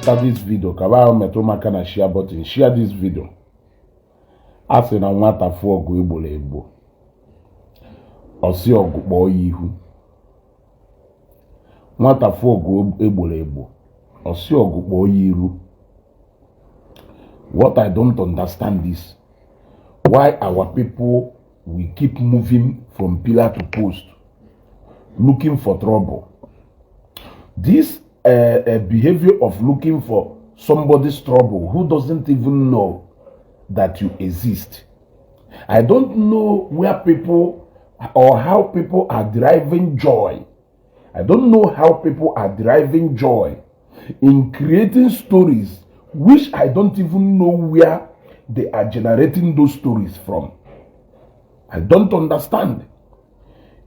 start this video, Kabao Metomaka na share button, share this video. As in a nwata for go Igbo Igbo. Osi ogbo ihu. Nwata for go Igbo Igbo. Osi ogbo iru. What I don't understand is why our people we keep moving from pillar to post, looking for trouble. This behavior of looking for somebody's trouble who doesn't even know that you exist. I don't know where people or how people are deriving joy. I don't know how people are deriving joy in creating stories which I don't even know where they are generating those stories from. I don't understand.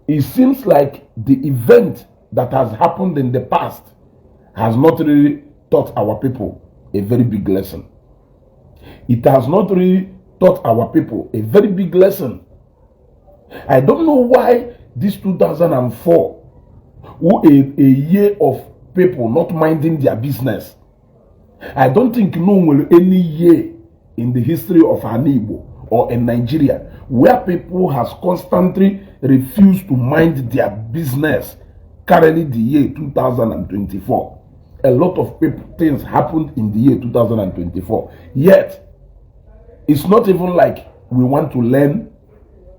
It seems like the event that has happened in the past has not really taught our people a very big lesson. It has not really taught our people a very big lesson. I don't know why this 2004, a year of people not minding their business. I don't think no will any year in the history of an Igbo or in Nigeria where people has constantly refused to mind their business. Currently the year 2024. A lot of things happened in the year 2024. Yet, it's not even like we want to learn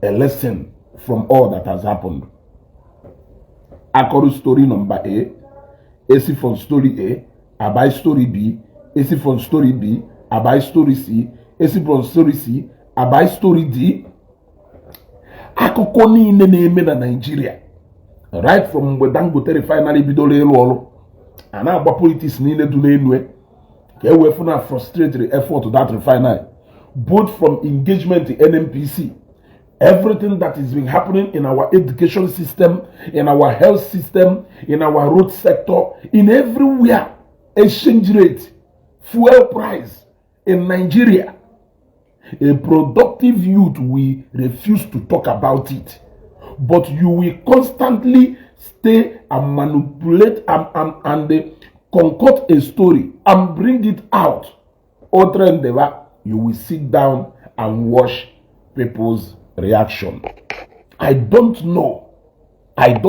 a lesson from all that has happened. Akoru story number A, AC from story A, Abai story B, AC from story B, Abai story C, AC from story C, Abai story D. Akụkọ niile na-eme na Nigeria. Right from mgbe Dangote refinery bidoro ịrụ ọrụ. And now politics niile do n'enwe. Ka e wee funa frustratory effort to that refinery. Both from engagement in NNPC, everything that is been happening in our education system, in our health system, in our road sector, in everywhere, exchange rate, fuel price in Nigeria. A productive youth will refuse to talk about it, but you will constantly stay and manipulate and concoct a story and bring it out. You will sit down and watch people's reaction. I don't know. It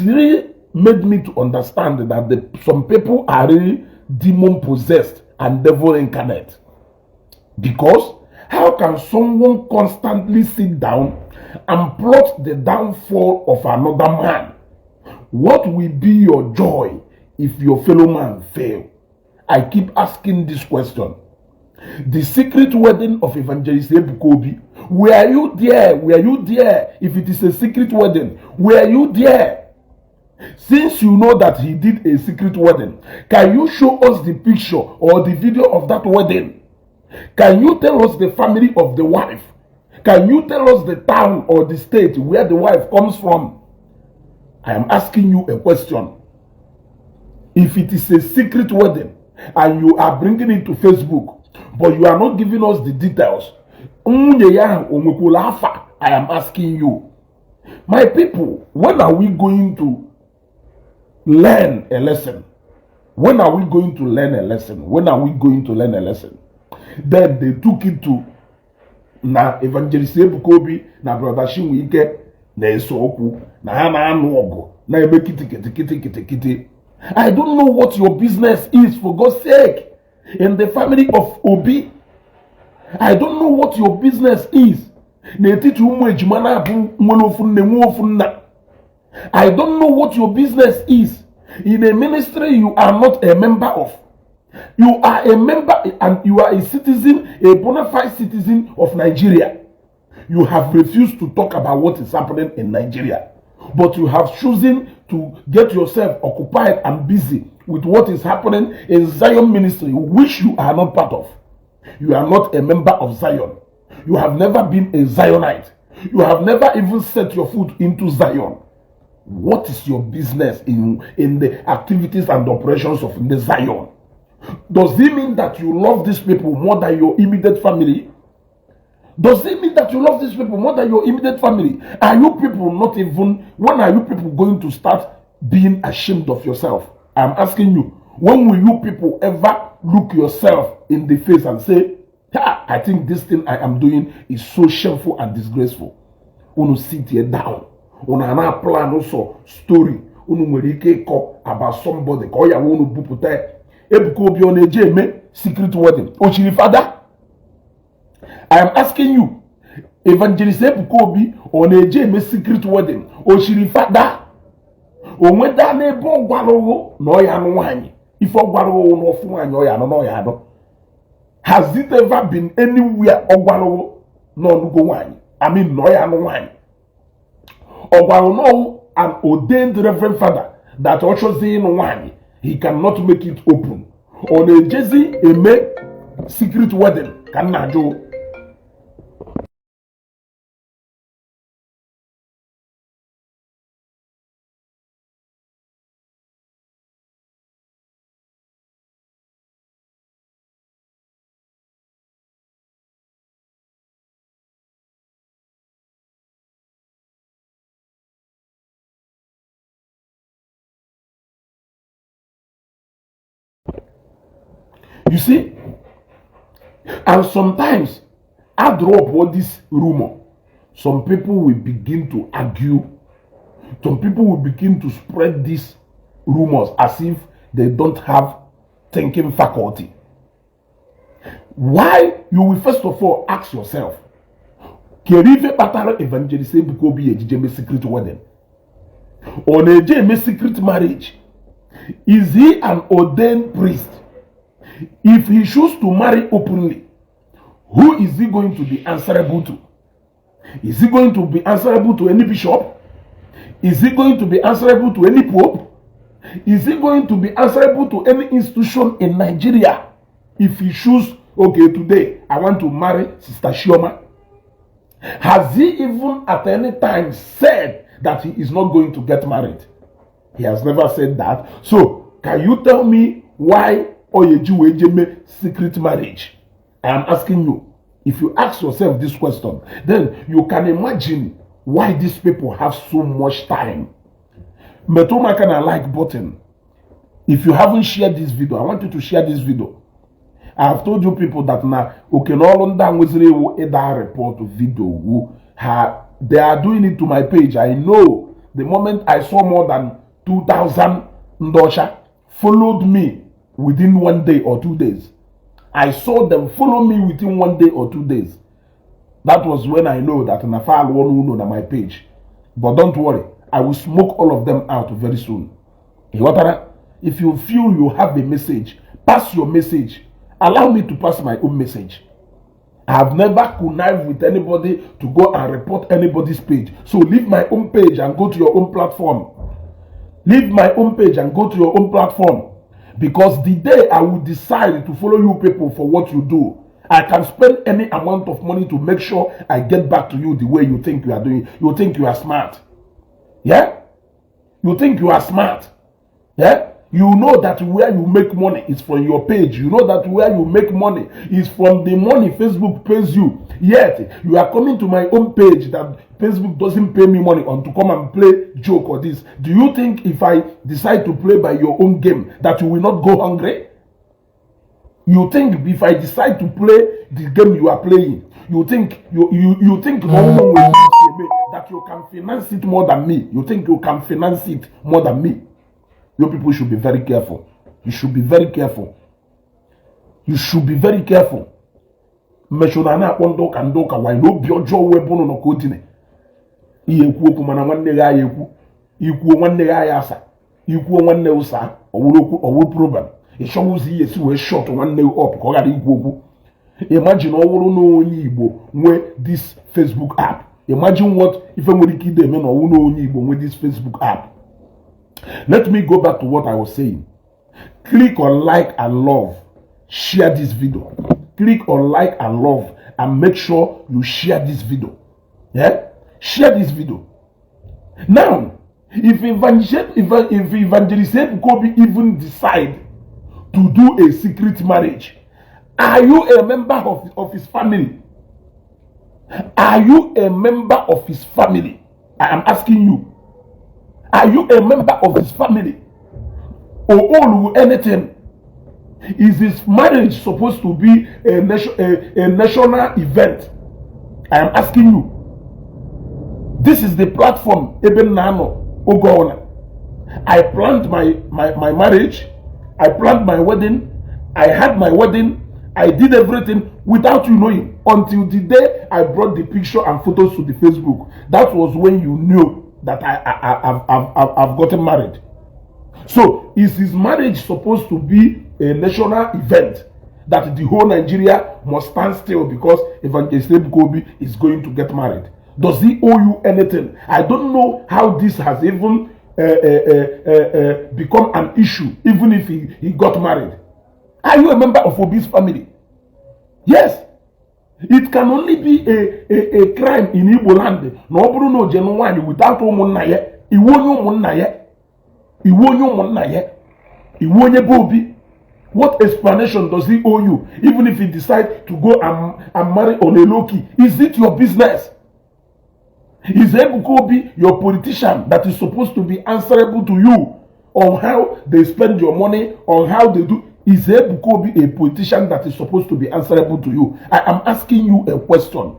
really made me to understand that some people are really demon possessed and devil incarnate. Because how can someone constantly sit down and plot the downfall of another man? What will be your joy if your fellow man fail? I keep asking this question. The secret wedding of Evangelist Ebuka Obi, were you there? Were you there? If it is a secret wedding, were you there? Since you know that he did a secret wedding, can you show us the picture or the video of that wedding? Can you tell us the family of the wife? Can you tell us the town or the state where the wife comes from? I am asking you a question. If it is a secret wedding and you are bringing it to Facebook, but you are not giving us the details, I am asking you, my people, when are we going to learn a lesson? When are we going to learn a lesson? When are we going to learn a lesson? Then they took it to na Evangelist Ebuka Obi na brother Shinwike na Esoku na ha na anu ogo na ebe kiti. I don't know what your business is, for God's sake. In the family of Obi, I don't know what your business is. I don't know what your business is. In a ministry you are not a member of. You are a member and you are a citizen, a bona fide citizen of Nigeria. You have refused to talk about what is happening in Nigeria. But you have chosen to get yourself occupied and busy with what is happening in Zion ministry, which you are not part of. You are not a member of Zion. You have never been a Zionite. You have never even set your foot into Zion. What is your business in the activities and operations of the Zion? Does it mean that you love these people more than your immediate family? Does it mean that you love these people more than your immediate family? Are you people not even, when are you people going to start being ashamed of yourself? I'm asking you, When will you people ever look yourself in the face and say, I think this thing I am doing is so shameful and disgraceful? Unu sit here down. Unu ana plan also story. Unu nwere call about somebody. Ka ya unu buputa. Ebuka Obi on eje secret wedding. Ochiri father. I am asking you, Evangelist Ebuka Obi on eje secret wedding. Ochiri father. Onweda na ebe ogwarowo no ya no wanyi. If ogwarowo no fu wanyi o ya no ya no. Has it ever been anywhere ogwarowo no nugo wanyi? I mean no ya no wanyi. Ogwarowo an ordained reverend father that also saying wanyi. He cannot make it open. On a Jesse a secret wedding can na jo. You see, and sometimes I drop what this rumor. Some people will begin to argue. Some people will begin to spread these rumors as if they don't have thinking faculty. Why? You will first of all ask yourself, Kerive Patara Evangelist Ebuka Obi a secret wedding? On a secret marriage? Is he an ordained priest? If he chooses to marry openly, who is he going to be answerable to? Is he going to be answerable to any bishop? Is he going to be answerable to any pope? Is he going to be answerable to any institution in Nigeria? If he chooses, okay, today I want to marry Sister Shioma. Has he even at any time said that he is not going to get married? He has never said that. So, can you tell me why Oyeju secret marriage? I am asking you. If you ask yourself this question, then you can imagine why these people have so much time. Metoma can like button. If you haven't shared this video, I want you to share this video. I have told you people that now, okay, no longer with a report video. They are doing it to my page. I know the moment I saw more than 2,000 Ndosha followed me within 1 day or 2 days. I saw them follow me within 1 day or 2 days. That was when I know that Nafal won't know on my page. But don't worry, I will smoke all of them out very soon. If you feel you have a message, pass your message. Allow me to pass my own message. I have never connived with anybody to go and report anybody's page. So leave my own page and go to your own platform. Leave my own page and go to your own platform. Because the day I will decide to follow you people for what you do, I can spend any amount of money to make sure I get back to you the way you think you are doing. You think you are smart. Yeah? You think you are smart. Yeah? You know that where you make money is from your page. You know that where you make money is from the money Facebook pays you. Yet, you are coming to my own page that Facebook doesn't pay me money on to come and play joke or this. Do you think if I decide to play by your own game that you will not go hungry? You think if I decide to play the game you are playing, you think you think that you can finance it more than me? You think you can finance it more than me? You people should be very careful. You should be very careful. You should be very careful. Meshonana kondo kandoka why no biojo webono no kodine. Iye ku okumana nwanne ga yeku. Iku nwanne ga ya asa. Iku nwanne usa owu problem. E showuzi yesi we short nwanne up ko ga iku oku. Imagine owuru no onye Igbo nwe this Facebook app. Imagine what if somebody kid them no owuru no onye Igbo nwe this Facebook app. Let me go back to what I was saying. Click on like and love. Share this video. Click on like and love and make sure you share this video. Yeah? Share this video. Now, if Evangelist Ebuka Obi even decide to do a secret marriage, are you a member of his family? Are you a member of his family? I am asking you. Are you a member of his family? or all anything? Is this marriage supposed to be a national event? I am asking you. This is the platform. Eben Nano Ogona. I planned my marriage. I planned my wedding. I had my wedding. I did everything without you knowing. Until the day I brought the picture and photos to the Facebook. That was when you knew that I've gotten married. So, is his marriage supposed to be a national event that the whole Nigeria must stand still because Evangelist Ebuka Obi is going to get married? Does he owe you anything? I don't know how this has even become an issue, even if he got married. Are you a member of Obi's family? Yes. It can only be a crime in Igbo land. No Bruno Genuine without Omonaye. Iwonyo Monaye. Iwonyo Monaye. Iwonye Bobi. What explanation does he owe you? Even if he decides to go and marry on a low key. Is it your business? Is Ebuka Obi your politician that is supposed to be answerable to you on how they spend your money, on how they do? Is Ebuka Obi a politician that is supposed to be answerable to you? I am asking you a question.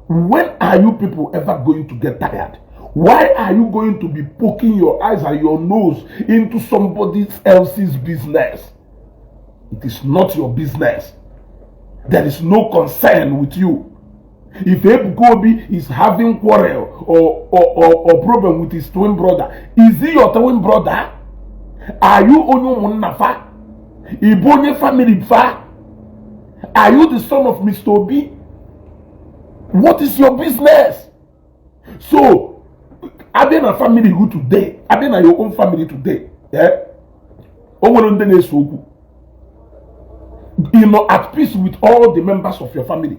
When are you people ever going to get tired? Why are you going to be poking your eyes and your nose into somebody else's business? It is not your business. There is no concern with you. If Ebuka Obi is having quarrel or problem with his twin brother, is he your twin brother? Are you Onyo Munafa? Ibonye family fa? Are you the son of Mr. Obi? What is your business? So, I've been a family who today, I've been your own family today. Yeah? You know, at peace with all the members of your family.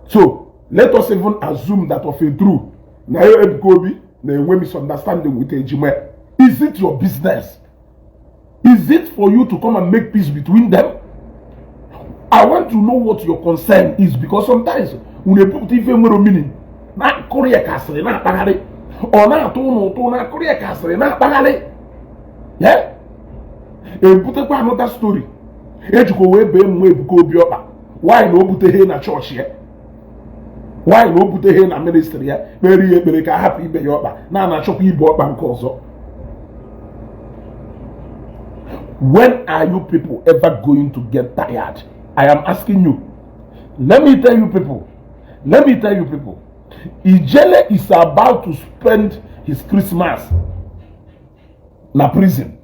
So, let us even assume that of a true, na Ebuka Obi, na misunderstanding with Ejime. Is it your business? Is it for you to come and make peace between them? I want to know what your concern is, because sometimes when you put even more meaning, na Korea Castle, na Bagale, or na to na Korea Castle, na Bagale. Yeah? And put another story. Why no put a na church here? Why no put a na ministry here? Very happy be your na na chop Igbo bank also. When are you people ever going to get tired? I am asking you. Let me tell you people. Ijele is about to spend his Christmas na prison.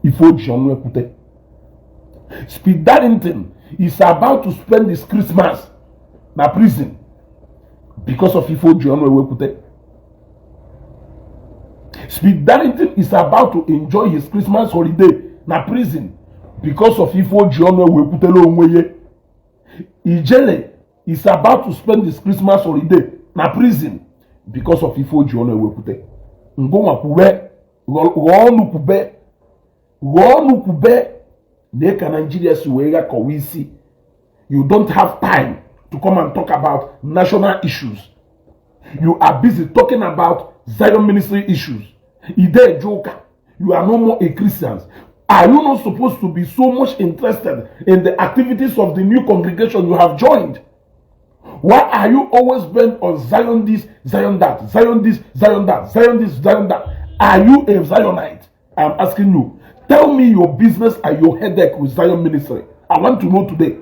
Ifo John Wekute. Speed Darlington is about to spend his Christmas na prison because of Ifo John Wekute. Speed Darlington is about to enjoy his Christmas holiday na prison because of Ifo John Wekute. Ijele is about to spend his Christmas holiday na prison because of Ifo John Wekute. Ngoma kube, wonu kube, neka Nigeria suwega kowisi. You don't have time to come and talk about national issues. You are busy talking about Zion ministry issues. Ide Joker, you are no more a Christian. Are you not supposed to be so much interested in the activities of the new congregation you have joined? Why are you always bent on Zion this, Zion that, Zion this, Zion that, Zion this, Zion that? Are you a Zionite? I am asking you. Tell me your business and your headache with Zion ministry. I want to know today.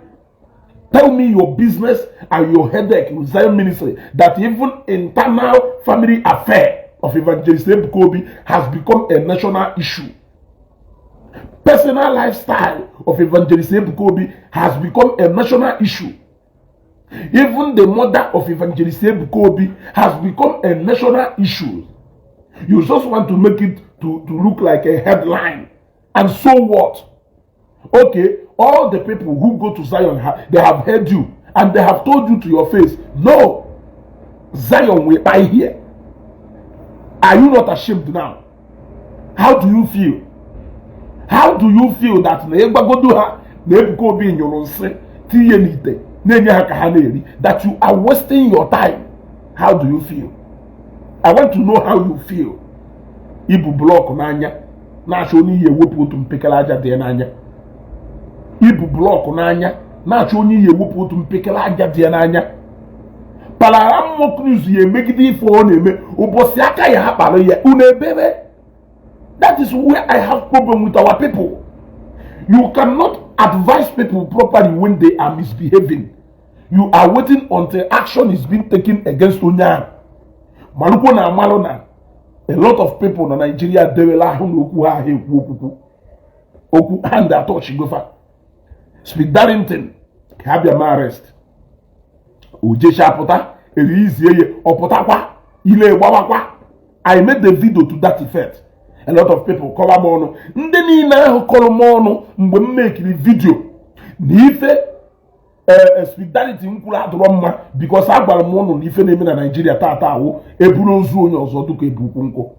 Tell me your business and your headache with Zion ministry. That even internal family affair of Evangelist Ebuka Obi has become a national issue. Personal lifestyle of Evangelist Ebuka Obi has become a national issue. Even the mother of Evangelist Ebuka Obi has become a national issue. You just want to make it to look like a headline. And so what? Okay, all the people who go to Zion, they have heard you and they have told you to your face, no, Zion will buy here. Are you not ashamed now? How do you feel? How do you feel that that you are wasting your time? How do you feel? I want to know how you feel. Ibu block nanya. na-achọ onye ihe ewepụ otu mpekele aja dị n'anya. Ibu blọkụ n'anya na-achọ onye ihe ewepụ otu mpekele aja dị n'anya. Pararam News ya emegide ife ọ na-eme ụbọchị aka ya ha kpara ya unu ebebe. That is where I have problem with our people. You cannot advise people properly when they are misbehaving. You are waiting until action is being taken against Onya. Maluko na Malona. A lot of people in Nigeria they will oku hand that touch gofa. Speed Darrington have your arrest. Ujesha pota erizie opotakwa ile gbawakwa. I made the video to that effect. A lot of people cover mono. Ndị niile ahụ kọrọ mono mgbe m make the video. N'ife speedality nkwuru adọrọ mma because agbara m ụnụ n'ife na-eme na Nigeria tata ahụ eburu ozu onye ọzọ dụka ebu ukwu nkwụ.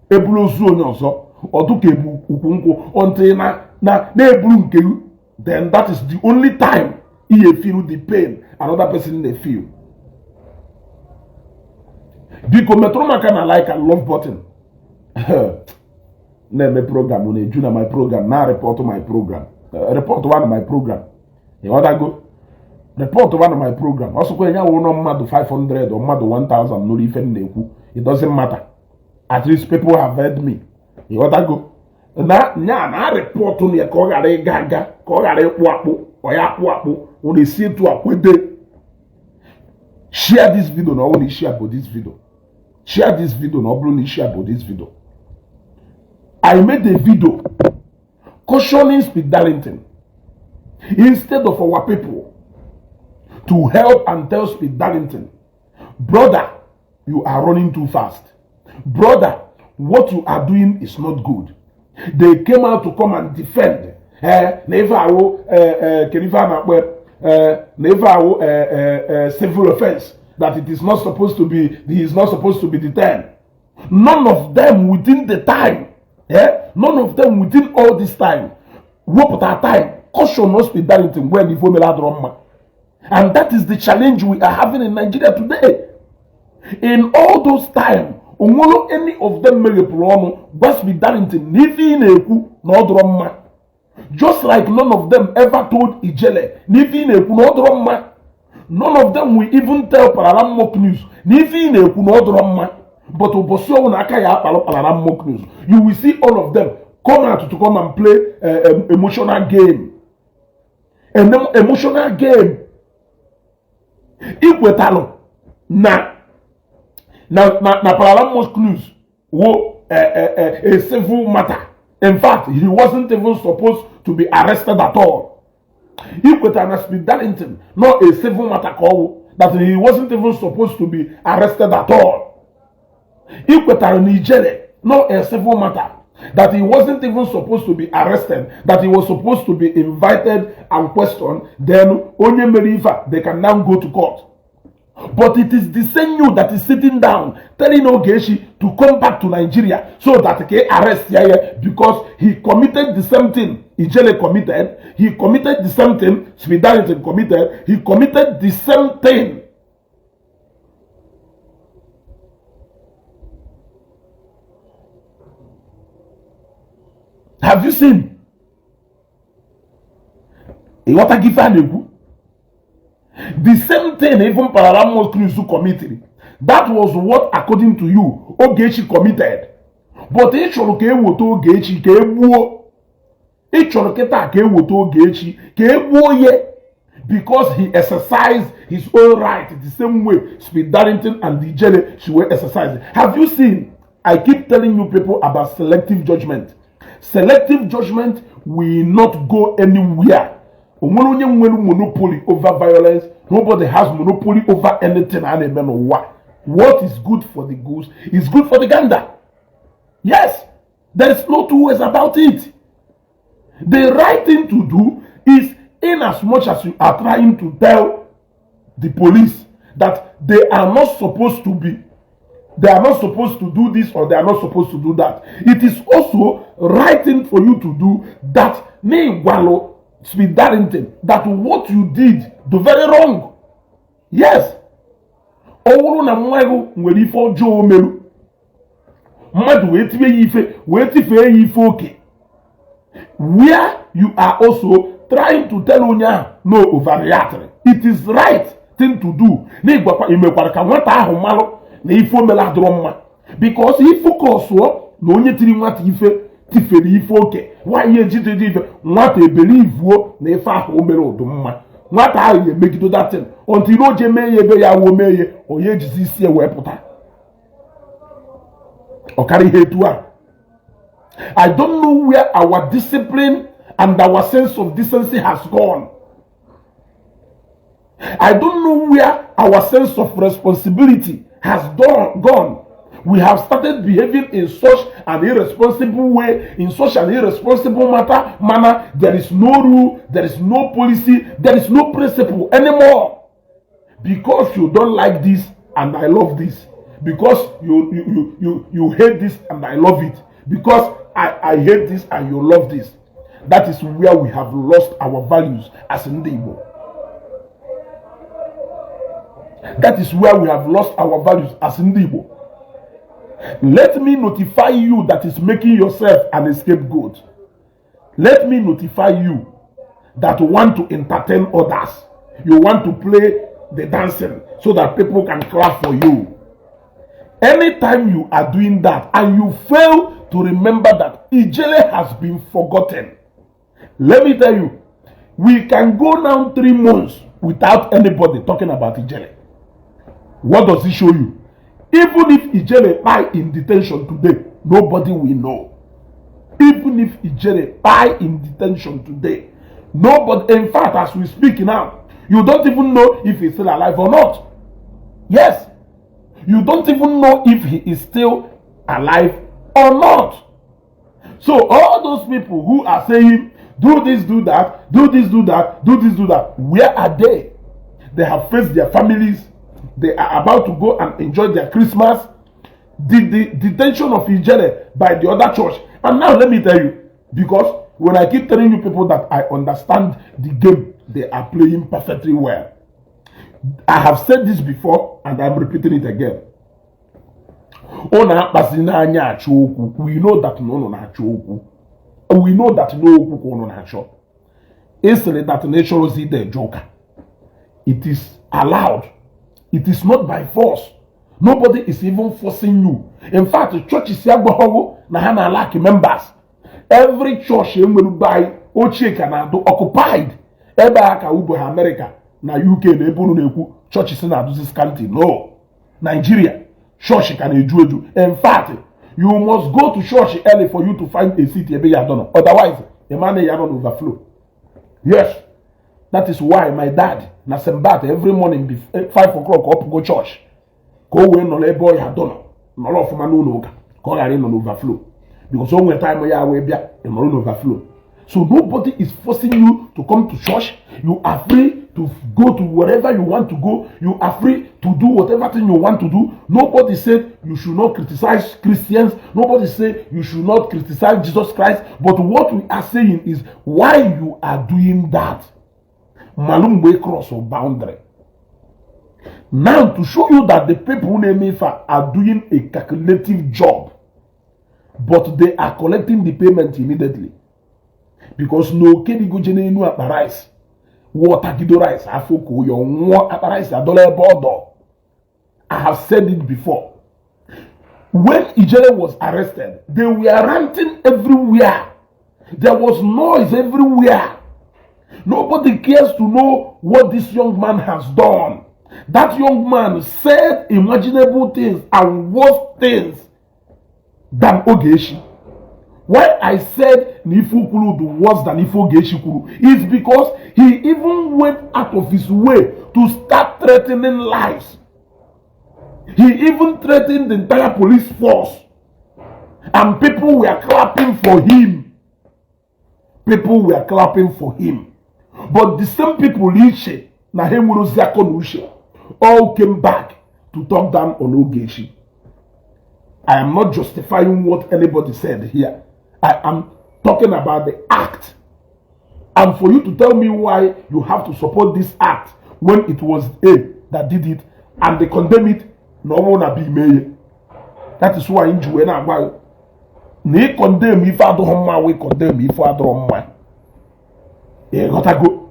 Eburu ozu onye ọzọ ọdụka ebu ukwu nkwụ until na-eburu nke then that is the only time you feel the pain another person dey feel. Biko metro maka na like and love button. Na-eme program on eju na my program na report my program. Report one of my program. You want to go? Report one of my program. Also when you want mmadụ 500 or mmadụ 1000 no ife na-ekwu. It doesn't matter. At least people have heard me. You want to go? Na report on ya ka ọ ghara ịga aga ka ọ ghara ịkpụ akpụ ọ ya akpụ akpụ ọ na-esi etu akwede. Share this video na ọ bụrụ na share about this video. Share this video na ọ bụrụ na share about this video. I made a video cautioning Speed Darrington instead of our people to help and tell Speed Darrington, brother, you are running too fast. Brother, what you are doing is not good. They came out to come and defend. Civil offense that it is not supposed to be. He is not supposed to be detained. None of them within the time. None of them within all this time. What at time? Caution us Speed Darrington when the formula drama. And that is the challenge we are having in Nigeria today. In all those time, any of them may reply Speed Darrington nifi neku no drama. Just like none of them ever told Ijele nifi neku no drama. None of them will even tell Pararam News nifi neku no drama. But you will see all of them come out to come and play emotional game. An emotional game. Ikwetalo na Pararam News wo a civil matter. In fact, he wasn't even supposed to be arrested at all. Ikwetalo Speed Darrington, not a civil matter call that he wasn't even supposed to be arrested at all. Ikwetara Nigeria, not a civil matter, that he wasn't even supposed to be arrested, that he was supposed to be invited and questioned, then onye merifa, they can now go to court. But it is the same you that is sitting down telling Ogechi to come back to Nigeria so that he can arrest Yaya because he committed the same thing Ijele committed, he committed the same thing Speed Darrington committed, he committed the same thing. Have you seen? What I give you? The same thing even Pararam News committed. That was what, according to you, Ogechi committed. But each of Ogechi because he exercised his own right the same way Speed Darrington and the Jelly she were exercising. Have you seen? I keep telling you people about selective judgment. Selective judgment will not go anywhere. Monopoly over violence. Nobody has monopoly over anything. What is good for the goose is good for the gander. Yes, there is no two ways about it. The right thing to do is, in as much as you are trying to tell the police that they are not supposed to be, they are not supposed to do this or they are not supposed to do that. It is also right thing for you to do that. Speed Darrington, that what you did, do very wrong. Yes. Madu ife okay. Where you are also trying to tell Unya no overreact. It is right thing to do. Because if focus no onye tiri nwata ife tifere ife oke why ye jide ife nwata believe wo na ife ahụ o mere odumma nwata ahụ ye megido that thing until o je mee ebe ya wo mee onye jizi isi wee pụta o carry hetu a. I don't know where our discipline and our sense of decency has gone. I don't know where our sense of responsibility has gone. We have started behaving in such an irresponsible way, in such an irresponsible manner. There is no rule, there is no policy, there is no principle anymore. Because you don't like this and I love this. Because you hate this and I love it. Because I hate this and you love this. That is where we have lost our values as in the Igbo. That is where we have lost our values as in the Igbo. Let me notify you that is making yourself an scapegoat. Let me notify you that want to entertain others. You want to play the dancing so that people can clap for you. Anytime you are doing that and you fail to remember that Ijele has been forgotten, let me tell you, we can go now 3 months without anybody talking about Ijele. What does it show you? Even if Ijele die in detention today, nobody will know. Even if Ijele die in detention today, nobody, in fact, as we speak now, you don't even know if he's still alive or not. Yes. You don't even know if he is still alive or not. So all those people who are saying, do this, do that, do this, do that, do this, do that, where are they? They have faced their families. They are about to go and enjoy their Christmas. The detention of Ijele by the other church. And now let me tell you, because when I keep telling you people that I understand the game, they are playing perfectly well. I have said this before and I'm repeating it again. We know that no we know that no it's that nature is the joker. It is allowed. It is not by force. Nobody is even forcing you. In fact, the church is like members. Every church by occupied. America. Na UK church is not this country. No. Nigeria, church can edu. In fact, you must go to church early for you to find a seat. Otherwise, the money will overflow. Yes. That is why my dad, na sembat every morning 5 o'clock up go church. Go when no boy had done. No of man no go on overflow. Because when time we are way back, the overflow. So nobody is forcing you to come to church. You are free to go to wherever you want to go. You are free to do whatever thing you want to do. Nobody said you should not criticize Christians. Nobody said you should not criticize Jesus Christ. But what we are saying is why you are doing that. Malum way cross or boundary. Now to show you that the people in Emefa are doing a calculative job, but they are collecting the payment immediately. Because no kedi go jene inu rice. Water kido rice afoko your rice $1 I have said it before. When Ijele was arrested, they were ranting everywhere. There was noise everywhere. Nobody cares to know what this young man has done. That young man said imaginable things and worse things than Ogechi. Why I said Nifukulu do worse than Ogechi Kuru is because he even went out of his way to start threatening lives. He even threatened the entire police force. And people were clapping for him. People were clapping for him. But the same people all came back to talk down on Ogechi. I am not justifying what anybody said here. I am talking about the act. And for you to tell me why you have to support this act when it was A that did it and they condemn it, no one be made. That is why in Juwe na agwa na condemn if adoroma we condemn if adoroma. Gotago.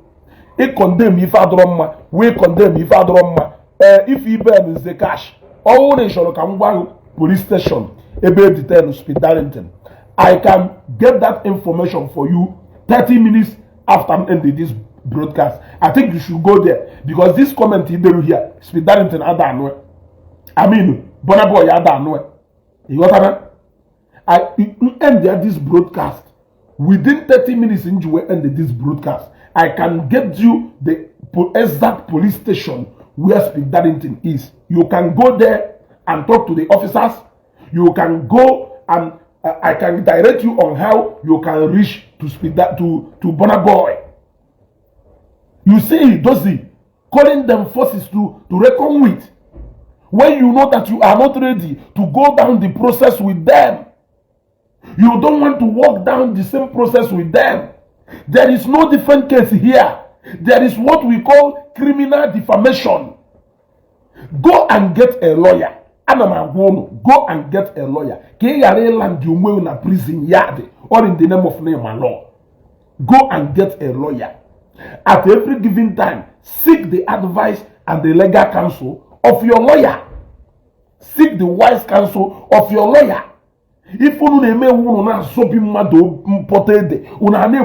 Condemn if adoroma we condemn if adoroma. If you burn is the cash. All nation can go police station. Ebe detain speed Darlington. I can get that information for you 30 minutes after I'm ending this broadcast. I think you should go there because this comment here, speed Darlington Adanwe. I mean, Bonaboy Adanwe. You got that? I end this broadcast within 30 minutes. In you end this broadcast, I can get you the exact police station where Speed Darlington is. You can go there and talk to the officers. You can go and I can direct you on how you can reach to Bonaboy. You see, Dozy, calling them forces to reckon with. When you know that you are not ready to go down the process with them, you don't want to walk down the same process with them. There is no different case here. There is what we call criminal defamation. Go and get a lawyer. Go and get a lawyer. Land you in a prison yard or in the name of name and law. Go and get a lawyer. At every given time, seek the advice and the legal counsel of your lawyer. Seek the wise counsel of your lawyer. If you na so be mad potted, una na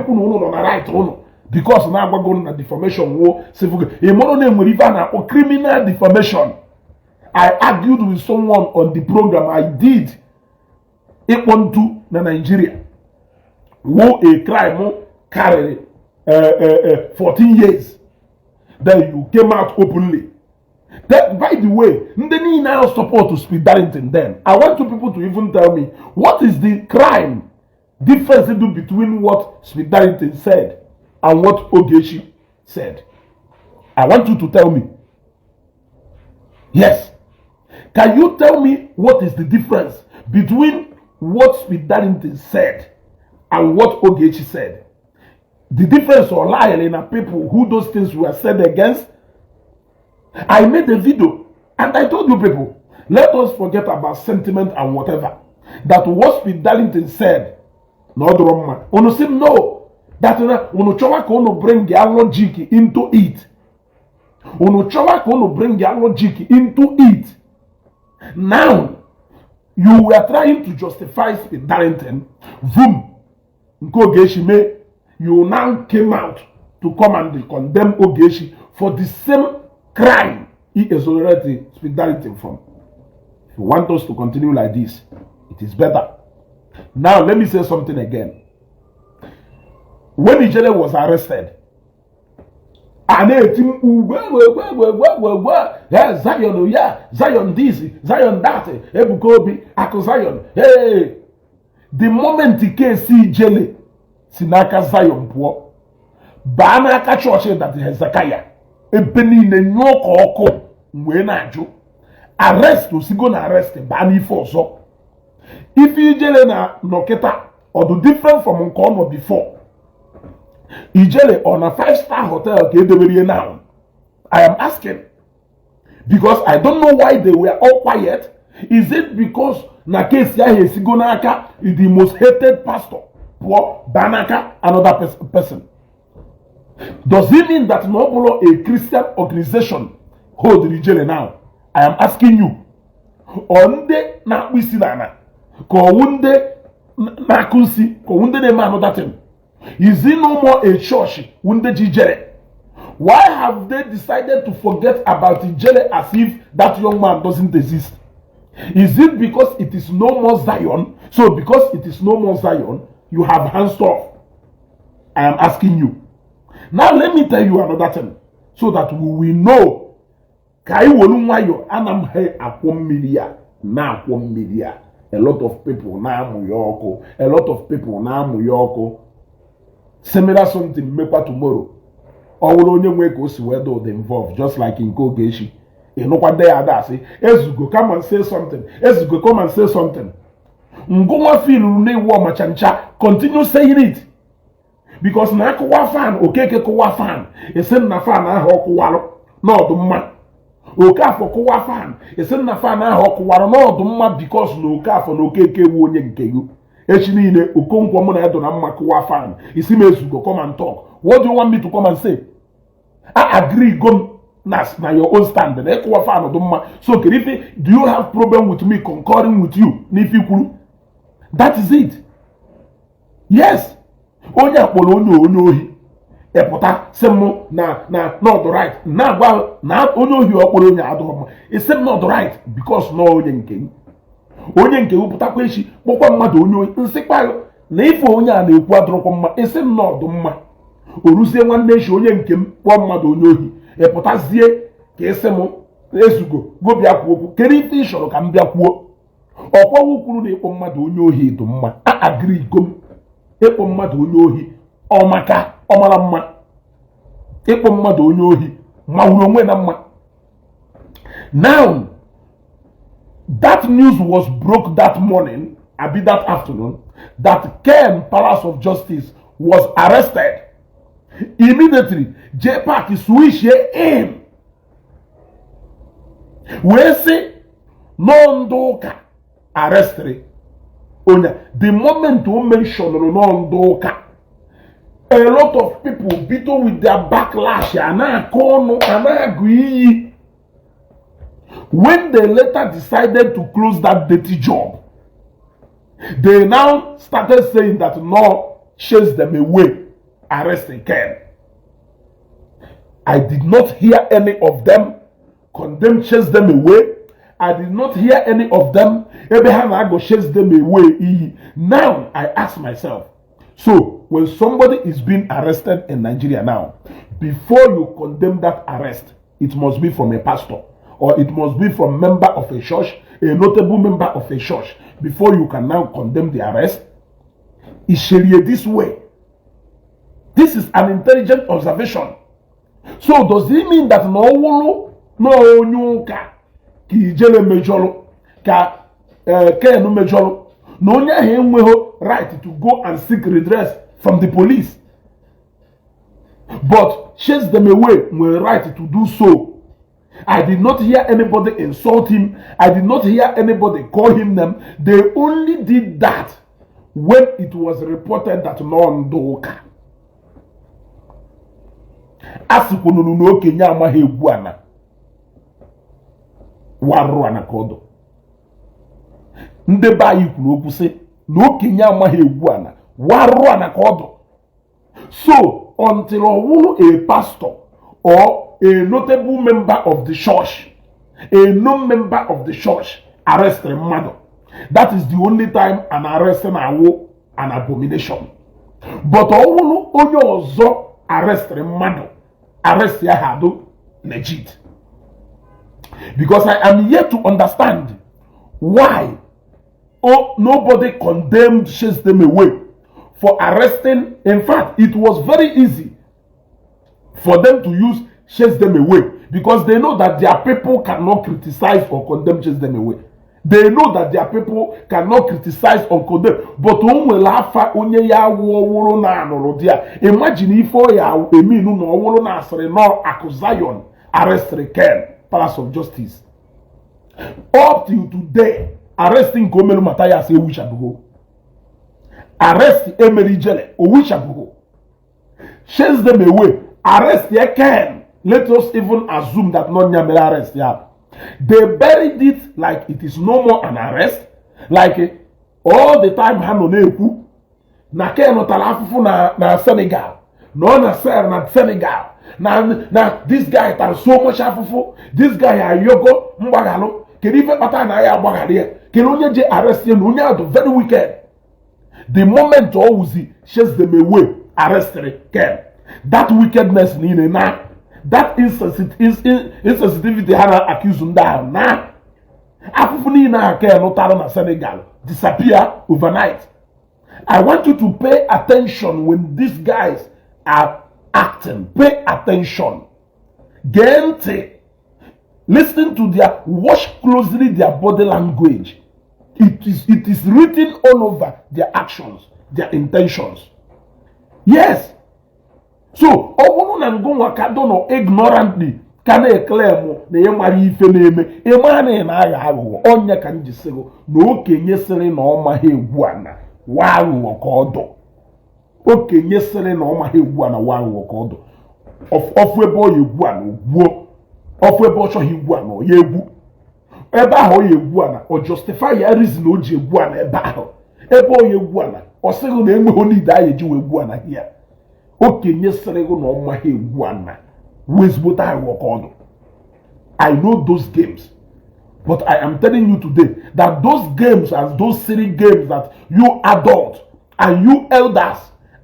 right because now we're going to defamation war, criminal defamation. I argued with someone on the program I did. It want to Nigeria. Wo a crime carry 14 years. Then you came out openly. That, by the way, they now support to Speed Darlington. Then I want you people to even tell me what is the crime difference between what Speed Darlington said and what Ogechi said. I want you to tell me. Yes. Can you tell me what is the difference between what Speed Darlington said and what Ogechi said? The difference or lie in people who those things were said against. I made a video and I told you people, let us forget about sentiment and whatever. That what Speed Darlington said, no drama. Ono say no. That ono chowa ko bring their logic into it. Ono chowa ko bring their logic into it. Now, you were trying to justify Speed Darlington. Boom. Ogechi, you now came out to come and condemn Ogechi for the same crime he exonerated Speed Darlington from. If you want us to continue like this, it is better. Now, let me say something again. When Ijele was arrested, and Zion, Zion this, Zion that, Ebuka Obi, Ako Zion. Hey, the moment he came see Ijele, Sinaka Zion poor, Banaka church that Hezekiah, Ebeni ne nyoko oko, mwenaju, arrest to sigo na arrest, bani forso. If Ijele na noketa, or the different from Nkono before, Ijele on a 5-star hotel now. I am asking because I don't know why they were all quiet. Is it because Nakesia Hesigonaka is the most hated pastor for Banaka, another person? Does it mean that no a Christian organization hold Ijele now? I am asking you. Onde na wisinana ko wunde na kunsi ko wunde ne ma another thing. Is it no more a church? Why have they decided to forget about Ijele as if that young man doesn't exist? Is it because it is no more Zion? So because it is no more Zion, you have hands off? I am asking you. Now let me tell you another thing so that we will know. Kai wolunwayo anam he akwom media na akwom media. A lot of people na amuyoko. A lot of people na amuyoko. Similar something mekwa tomorrow. Or will only make us wedo they involved, just like in Kogeshi. You know what they are that say, Ezugo, come and say something. Ezugo, come and say something. Ngoma feel ne wa machancha, continue saying it. Because na kwa fan, okeke kwa fan. Esen na fan na ho kwalo. No the man. Okafọ kụwa fan esi na fan ahụ kụwara n'ọdụ mma because na Okafọ na Okeke wu onye nke gị echi niile Okonkwo mụ na ya dọ na mma kụwa fan isi m ezugo come and talk. What do you want me to come and say? I agree go na your own stand na ịkụwa fan ọdụ mma. So Kerife, do you have problem with me concurring with you n'ife kwuru? That is it. Yes. Onye akpọrọ onye ohi epụta sị m na not the right na agwa na onye ohi ọkpọrọ onye adọrọ mma isi m not the right because na onye nke pụtakwa echi kpọkwa mmadụ onye ohi nsịkwa na ife onye a na-ekwu adọrọkwa mma isi m na ọdụ mma o ruzie nwanne echi onye nke m kpọọ mmadụ onye ohi epụtazie ka isi m ezugo gobịa kwuo okwu kere ife ị chọrọ ka m bịa kwuo ọkwawu kwuru na ịkpọ mmadụ onye ohi dị mma agrigo m ịkpọ mmadụ onye ohi ọmaka ọmara mma ịkpọ mmadụ onye ohi mawuru onwe na mma. Now that news was broke that morning, that afternoon, that Ken Palace of Justice was arrested. Immediately J-Park switched in. We say no ndoka arrested. The moment we mention no ndoka, a lot of people beaten with their backlash when they later decided to close that dirty job. They now started saying that no, chase them away, arrest Ken. I did not hear any of them condemn, chase them away. I did not hear any of them Abraham I go chase them away. Now I ask myself, so when somebody is being arrested in Nigeria now, before you condemn that arrest, it must be from a pastor or it must be from a member of a church, a notable member of a church, before you can now condemn the arrest. Is Sharia this way? This is an intelligent observation. So does it mean that no nyuka ki jele mejolo ka kenu mejolo no nya he enweho right to go and seek redress from the police, but chase them away with right to do so? I did not hear anybody insult him. I did not hear anybody call him them. They only did that when it was reported that no ndoka asikununu no Kenya amaghị egwu ana warụ ana kodo. Ndị ba yi kwuru okwu sị na okenye amaghị egwu ana warụ ana kodo. So until a pastor or a notable member of the church, a non-member of the church arrest a mother, that is the only time an arrest an abomination. But only ozo arrest a mother, arrest ya hado legit. Because I am yet to understand why nobody condemned, chased them away for arresting. In fact, it was very easy for them to use chase them away because they know that their people cannot criticize or condemn, chase them away. They know that their people cannot criticize or condemn. But imagine if no accusation arrest Ken Palace of Justice. Up till today, arresting Komelu Mataya say we shall go. Arrest Emery Jele, we shall go. Chase them away. Arrest Ken. Let us even assume that not Nyamela arrest. Yeah. They buried it like it is no more an arrest. Like all the time Hanoneku. Na Ken Otalafufu na Senegal. No na Ser na Senegal. Na this guy has so much afufu. This guy ayogo mbagalo. Can even pata na ya bagalia. Can only je arrest him. Only out very wicked. The moment Owuzi chase them away, arrest Ken. That wickedness in na. That insensitivity hana accuse down na. Afufuni na Ken Otalo na Senegal disappear overnight. I want you to pay attention when these guys are acting. Pay attention. Gente. Listen to watch closely their body language. It is written all over their actions, their intentions. Yes. So, ignorantly kana eklem na ye mara ife na-eme ịma na agha aghụghọ onye ka njisigo na okenye sịrị na ọ maghị egwu ana wa aghụghọ ka ọdụ okenye sịrị na ọ maghị egwu ana wa aghụghọ ka ọdụ ọfụ ebe ọ ya egwu ana ogbuo ọfụ ebe ọ chọghị egwu ana ọ ya egwu ebe ahụ ọ ya egwu ana ọ justify ya reason o ji egwu ana ebe ahụ ebe ọ ya egwu ana ọ sịghị na enweghị n'ide anyị eji wee egwu ana ya okenye sịrị na ọ maghị egwu ana wezigbote aghụghọ ka ọdụ. I know those games, but I am telling you today that those games and those silly games that you adults and you elders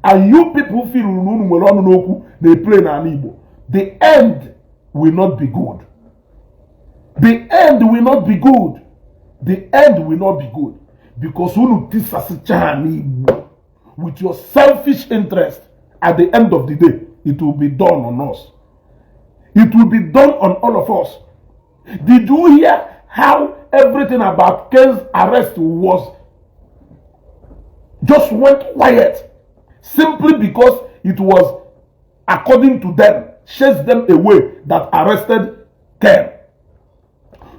and you people feel they play in Igbo, the end will not be good. The end will not be good. The end will not be good because with your selfish interest, at the end of the day, it will be done on us. It will be done on all of us. Did you hear how everything about Ken's arrest was just went quiet simply because it was, according to them, chased them away that arrested Ken.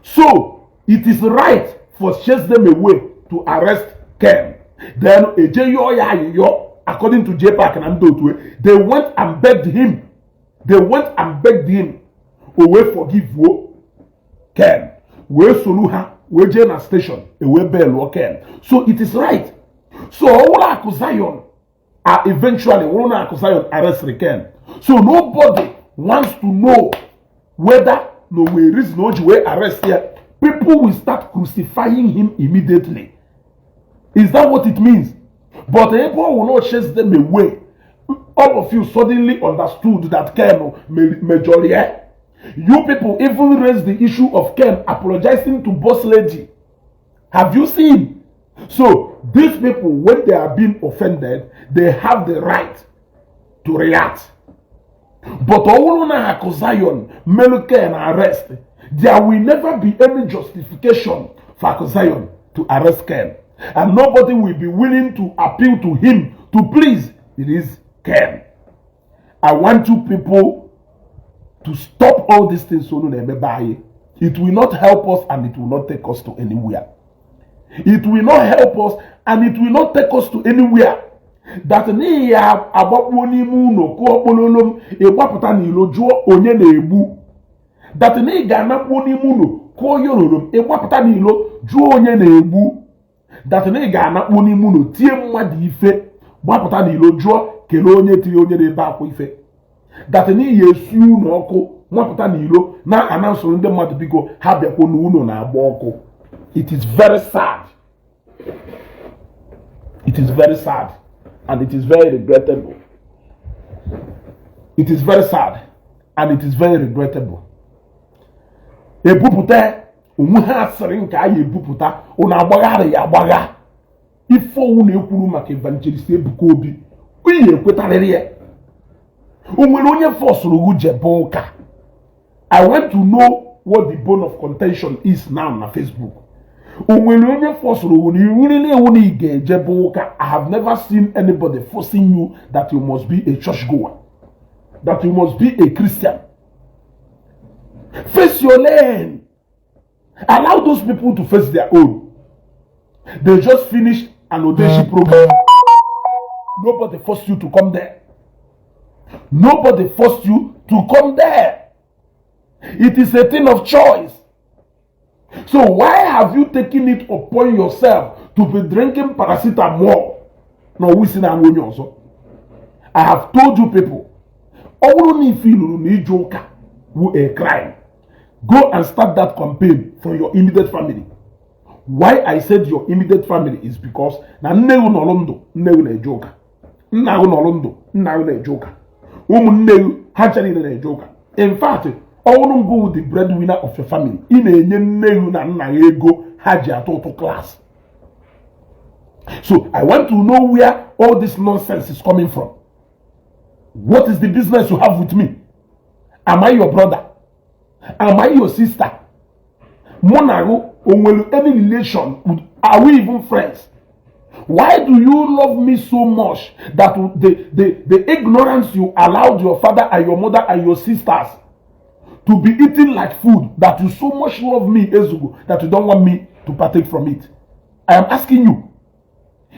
So it is right for chase them away to arrest Ken. Then according to J-Park and Amdotwe, they went and begged him. They went and begged him, away forgive Ken. We soluha, we Jena station, away bell Ken. So it is right. So all Zion are eventually all Zion arrest Ken. So nobody wants to know whether no way is no way arrest here. People will start crucifying him immediately. Is that what it means? But people will not chase them away. All of you suddenly understood that Ken majority. You people even raised the issue of Ken apologizing to boss lady. Have you seen? So these people, when they are being offended, they have the right to react. But Owuluna Zion, Meluke and arrest, there will never be any justification for Zion to arrest Ken. And nobody will be willing to appeal to him to please release Ken. I want you people to stop all these things. It will not help us and it will not take us to anywhere. It will not help us and it will not take us to anywhere. That ni ya abakponi mu no ko opololom egbaputa ni lojuo onye na egbu. That ni ga na kponi mu no ko yorolom egbaputa ni lo juo onye na egbu. That ni ga na kponi mu no tie mmadu ife gbaputa ni lo juo kele onye tie onye na ebe akwa ife. That ni yesu no oku gbaputa ni lo na announce ndị mmadu biko ha biakwo n'uno na agba oku. It is very sad. It is very sad. And it is very regrettable. It is very sad. And it is very regrettable. Ebuputa umuha asịrị nke anyị ebuputa ụna agbaghara ya agbagha. Ifo unu ekwuru maka Evangelist Ebuka Obi. Onye ekwetarịrị ya. O nwere onye forced jebe ụka. I want to know what the bone of contention is now on Facebook. I have never seen anybody forcing you that you must be a churchgoer, that you must be a Christian. Face your lane. Allow those people to face their own. They just finished an audition program. Nobody forced you to come there. Nobody forced you to come there. It is a thing of choice. So why have you taken it upon yourself to be drinking paracetamol? No, we see now also. I have told you people, all you feel joker who a crime. Go and start that campaign from your immediate family. Why I said your immediate family is because na nnewu nolondo nnewu na joker. Nnawu nolondo nnawu na joker. Nnewu hachari na joker. In fact, all go with the breadwinner of your family. In a nego haji class. So I want to know where all this nonsense is coming from. What is the business you have with me? Am I your brother? Am I your sister? Monago, or any relation? Are we even friends? Why do you love me so much that the ignorance you allowed your father and your mother and your sisters to be eating like food that you so much love me, Ezugo, that you don't want me to partake from it? I am asking you.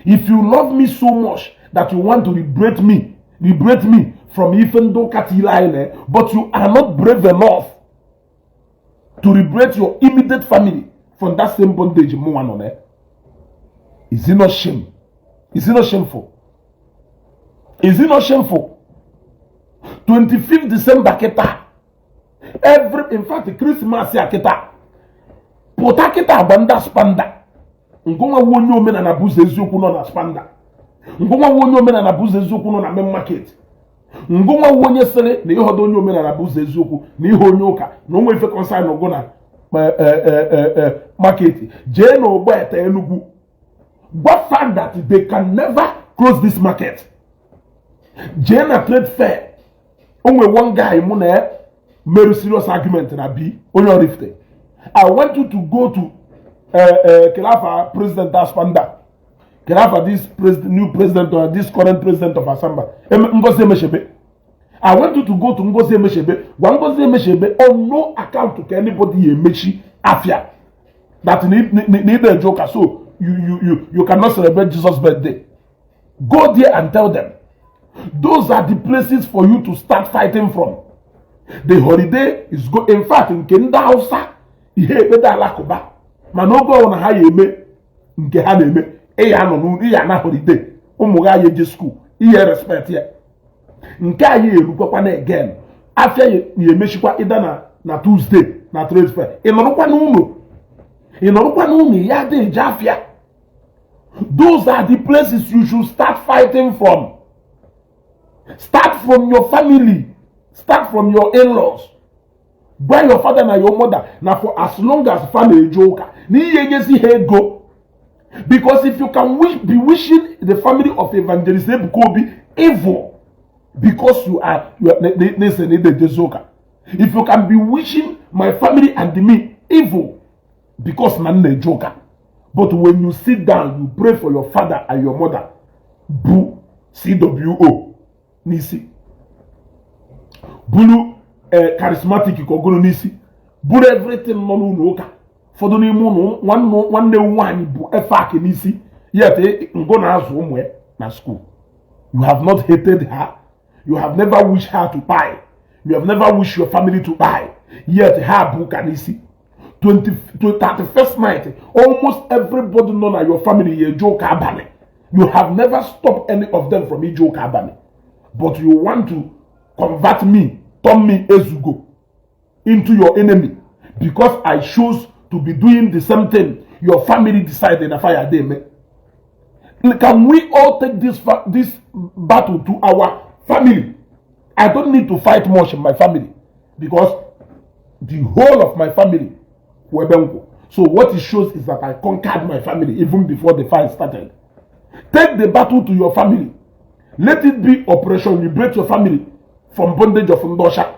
If you love me so much that you want to liberate me from even though Katilaine, but you are not brave enough to liberate your immediate family from that same bondage, is it not shame? Is it not shameful? Is it not shameful? 25th December keta. In fact, Christmas ya keta. Pota keta banda spanda. Ngonga wonyo mena na buze eziokwu no na spanda. Ngonga wonyo mena na buze eziokwu no na main market. Ngonga wonye sele na ihodo onyo mena na buze eziokwu na ihe onye ụka na onwe ife consign no go na market. Je no ogba eta Enugu. But fact that they can never close this market. Jena trade fair. Only one guy made a serious argument in Abi. I want you to go to Kelafa President Aspanda. Kelafa this new president or this current president of Asamba. I want you to go to Ngozi Meshebe. Ngozi Meshebe on no account to anybody Mechi Afia. That need a joker. So you cannot celebrate Jesus' birthday. Go there and tell them. Those are the places for you to start fighting from. The holiday is go. In fact, in Kenda Hausa, ihe beda lakoba. Manogo on ha yeme nke ha neme. Eya no nu iya na holiday. Umuga ye school. Iye respect ye. Nke aye erukwa na again. Afia ye meshikwa ida na Tuesday na trade fair. Inorukwa na uno. Inorukwa na uno ya de jafia. Those are the places you should start fighting from. Start from your family. Start from your in-laws. By your father and your mother. Now for as long as family joker. Go. Because if you can be wishing the family of Evangelist Ebuka Obi evil. Because you are the joker. If you can be wishing my family and me evil. Because none the joker. But when you sit down, you pray for your father and your mother. Boo, CWO, Nisi. Bulu, charismatic, you can go to Nisi. Bulu, everything, no, no, for the name one day, bu efak Nisi. Yet, you go na somewhere, na school. You have not hated her. You have never wished her to buy. You have never wished your family to buy. Yet, her book Nisi. 31st night, almost everybody known as your family is Joe Kabane. You have never stopped any of them from Joe Kabane. But you want to convert me, turn me Ezugo into your enemy. Because I chose to be doing the same thing. Your family decided to fire them. Can we all take this battle to our family? I don't need to fight much in my family. Because the whole of my family. So what it shows is that I conquered my family even before the fight started. Take the battle to your family. Let it be operation liberate your family from bondage of Ndosha.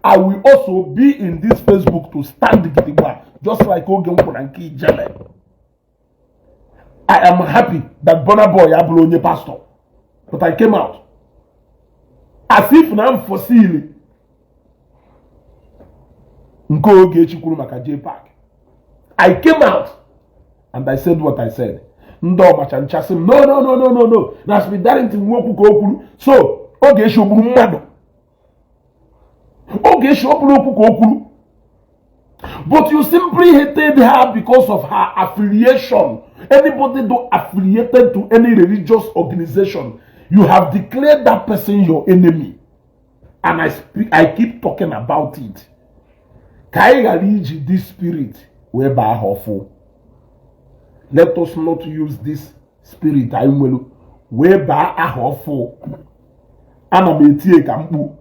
I will also be in this Facebook to stand the just like Ogenko Jale. I am happy that Bonner Boy Ablonye pastor. But I came out. As if now for seeing I came out and I said what I said. No. That's me that so okay, but you simply hated her because of her affiliation. Anybody do affiliated to any religious organization, you have declared that person your enemy. And I keep talking about it. This spirit whereby hurtful. Let us not use this spirit whereby hurtful. Anametie kampu.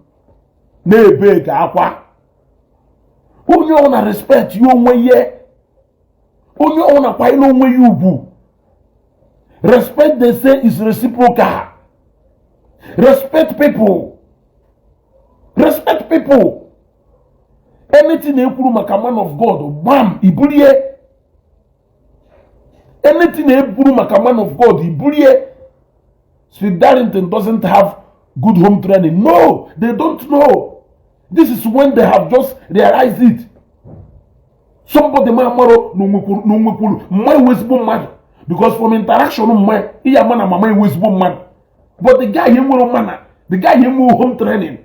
Nebe ka akwa. Onye ona respect you onwe ye. Onye ona kwa ilo onwe you bu. Respect they say is reciprocal. Respect people. Respect people. Anything they put like a man of God, bam, ibulie. Anything they put like a man of God, ibulie. Sweet Darlington doesn't have good home training. No, they don't know. This is when they have just realized it. Somebody because from interaction, but the guy home training.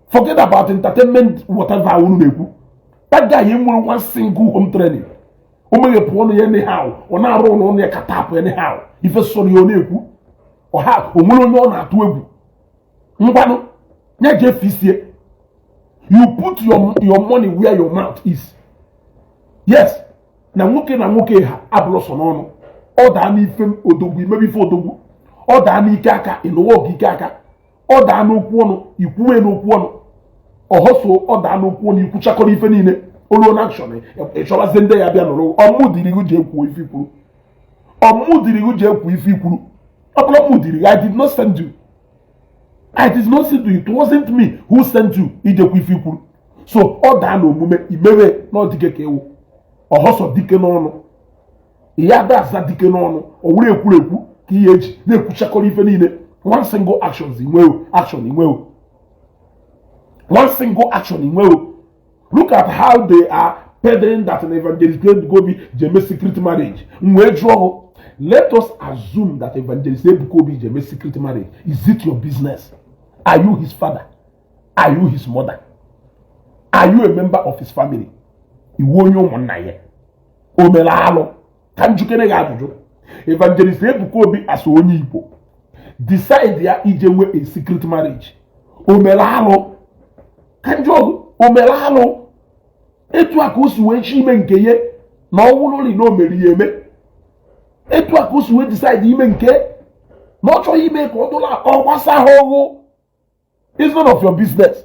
Forget about entertainment, whatever. That guy one single home training. Anyhow, or now run a catap anyhow. If a son you or how, you put your money where your mouth is. Yes. Na nwoke ha ablosonono. Oda na ifem odogwu maybe for odogwu. Oda na ike aka inowo ike aka. Oda na okwu onu ikwuwe na okwu onu. Ohoso oda na okwu onu ikwuchakoro ife niile. Olu on action e chola zende ya bia noro. Omudiri gu je ekwu ife kwuru. Omudiri gu je ekwu ife kwuru. Oplo mudiri, I did not send you. I did not send you. It wasn't me who sent you. Ije kwu ife kwuru. So oda na omume imewe no dike kewu. Ohoso dike n'ọnụ ya da aza dike n'ọnụ o wure ekwurekwu ka ihe eji na-ekwuchakọrọ ife niile one single action inweo one single action inweo. Look at how they are peddling that an evangelist Ebuka Obi jeme secret marriage. Let us assume that Evangelist Ebuka Obi jeme secret marriage. Is it your business? Are you his father? Are you his mother? Are you a member of his family? Iwonyo monaye omelalo kanjukene ga ajuju. Evangelist Ebuka Obi as onye Igbo decide ya ijewe a secret marriage. Omelalo kanjo omelalo etu akosi we chime nkeye na owuloli no meri eme. Etu akosi we decide ime nke no cho ime ko dola ogbasa howo. It's none of your business.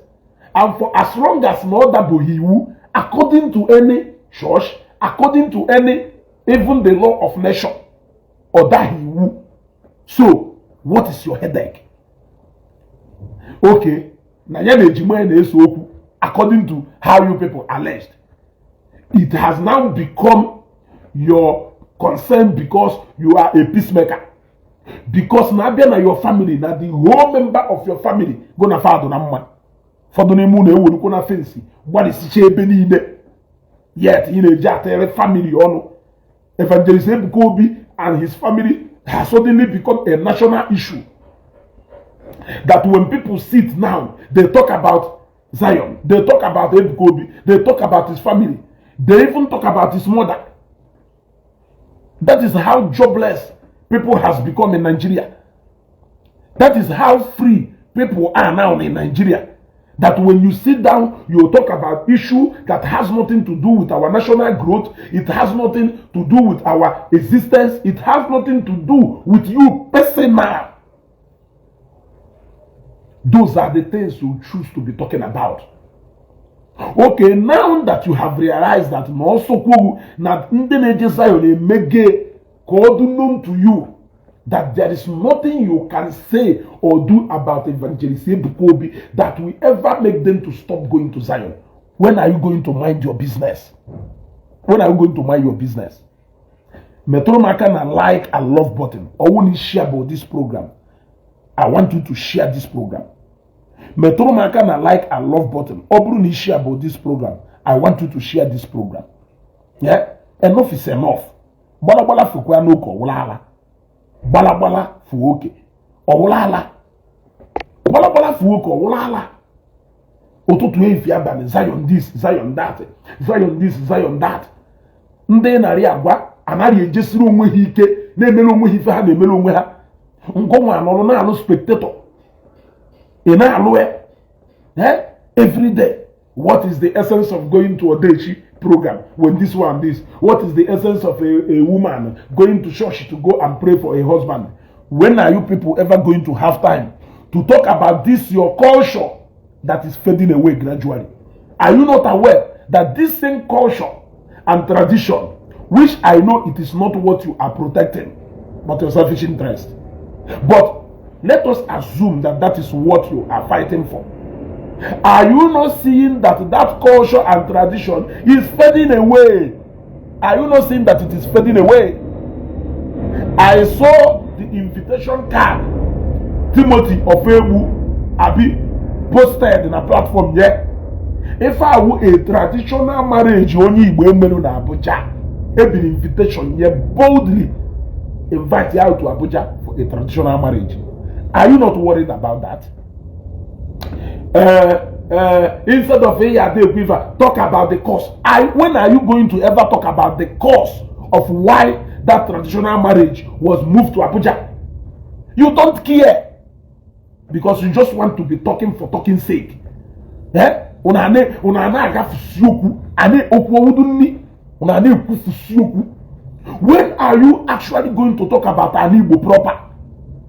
And for as long as no that bohiwu according to any church, according to any, even the law of nation, or that he will. So, what is your headache? Okay, according to how you people alleged, it has now become your concern because you are a peacemaker. Because now your family, now the whole member of your family, gonna father na for the name of fancy. What is the yet in a Jattere family on Evangelist Ebuka Obi and his family has suddenly become a national issue. That when people sit now, they talk about Zion, they talk about Ebuka Obi, they talk about his family, they even talk about his mother. That is how jobless people has become in Nigeria. That is how free people are now in Nigeria. That when you sit down, you talk about issue that has nothing to do with our national growth. It has nothing to do with our existence. It has nothing to do with you personal. Those are the things you choose to be talking about. Okay, now that you have realized that to you, that there is nothing you can say or do about Evangelist Ebuka Obi that will ever make them to stop going to Zion. When are you going to mind your business? When are you going to mind your business? Metromaka na like and love button. Or when you share about this program, I want you to share this program. Metromaka na like and love button. Or when you share about this program, I want you to share this program. Yeah? Enough is enough. Bala fukwa noko wala. Bala fuoke owulala bala fuoke owulala otutu efi abani Zion this Zion that Zion this Zion that ndị narị agwa anarị ejesiri onwe ha ike na-emelu onwe ha ife ha na-emelu onwe ha ngonwa anọrọ na-alụ spectator ị na-alụ every day. What is the essence of going to a Odechi program when this one this? What is the essence of a woman going to church to go and pray for a husband? When are you people ever going to have time to talk about this your culture that is fading away gradually? Are you not aware that this same culture and tradition, which I know it is not what you are protecting, but your selfish interest, but let us assume that that is what you are fighting for. Are you not seeing that that culture and tradition is fading away? Are you not seeing that it is fading away? I saw the invitation card Timothy of Egbu abi posted na platform here. If I were a traditional marriage only Igbo emelu na Abuja, every invitation here boldly invite you out to Abuja for a traditional marriage. Are you not worried about that? Instead of talk about the cause. When are you going to ever talk about the cause of why that traditional marriage was moved to Abuja? You don't care because you just want to be talking for talking sake. Eh? When are you actually going to talk about an Igbo proper?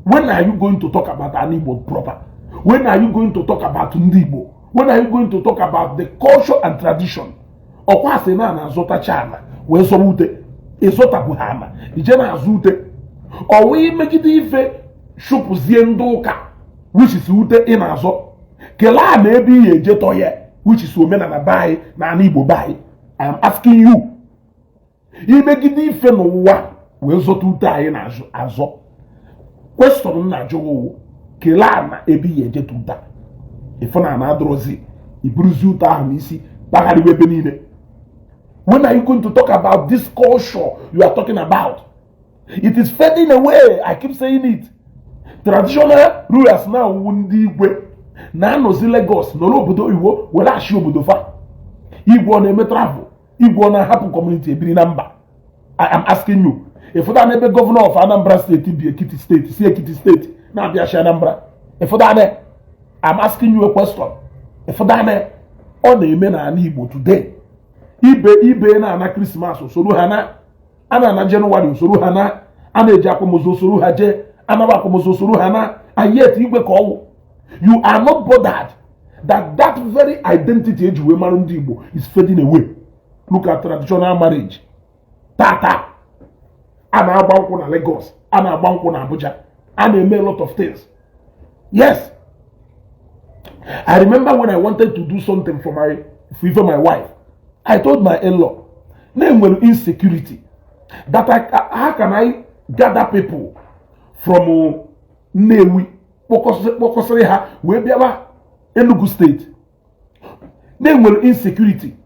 When are you going to talk about an Igbo proper? When are you going to talk about Igbo? When are you going to talk about the culture and tradition? Okwasena na azota chana, we somute, ezota buhama, ijena azute. Owe megide ife shupuzie ndoka, which is ute in azo. Kela maybe ye jetoye, which is omena na bai na Igbo bai. I am asking you. Imegide ife no wa, we zotuta in azo. Question na jowo, kela na ebi ye jetuta. Ifona na adrozi, ibruzi uta hamisi, bagari webenine. When are you going to talk about this culture you are talking about? It is fading away. I keep saying it. Traditional rulers now wundi Igwe. Na nozi Lagos, no obodo Igbo, wela ashi obodo fa. Igbo na eme travel. Igbo na hapu community ebiri number. I am asking you. If that nebe governor of Anambra State be Ekiti State, see Ekiti State, na be Anambra. If that I'm asking you a question. If that on the men and Igbo today, Ibe na Christmas soro hana, ana na January soro hana, ana Jacomozo soro haje, ana Bakomozo soro hana, and yet Igwe call. You are not bothered that very identity age women Igbo is fading away. Look at traditional marriage. Tata. Ana abanko na Lagos, ana abanko na Abuja, and they made a lot of things. Yes. I remember when I wanted to do something for even my wife. I told my in-law, name will insecurity. That how can I gather people from Newi, Pokosreha, Webiawa, Enugu State? Name will insecurity.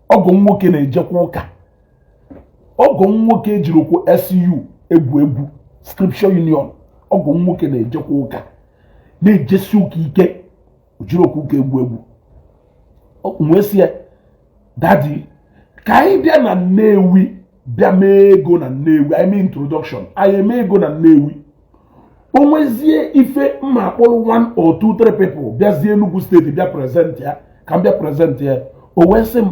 Ogonwoke na Ejekwoka. Ogonwoke Jiroko SU, Ebu, Scripture Union. Ogonwoke na Ejekwoka. Ne Jesu Kike. Ujiro ke egwu onwesie daddy kai bia na Nnewi bia mego na Nnewi I mean introduction I mego na Nnewi onwezie ife mma akpọrọ 1 or 2 3 people biazie Enugu State bia present ya ka bia present ya owesim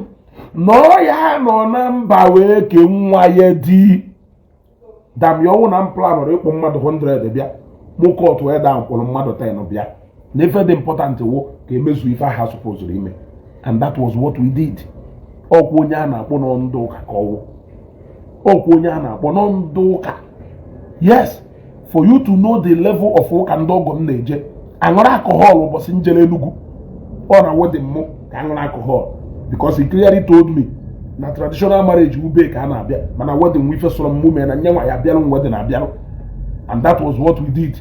no ya no na mba we ke nwa ye di dam yo na plan ro ikpo mmadu 100 bia mo court we da akpọrọ mmadu 10 bia. Never the important if I have supposed to remain. And that was what we did. Yes, for you to know the level of work and dog on nature, and not alcohol was in Jelenugu or I want more alcohol because he clearly told me that traditional marriage will be canabia, but I want the wifes from women and young Abiano wedding Abiano, and that was what we did.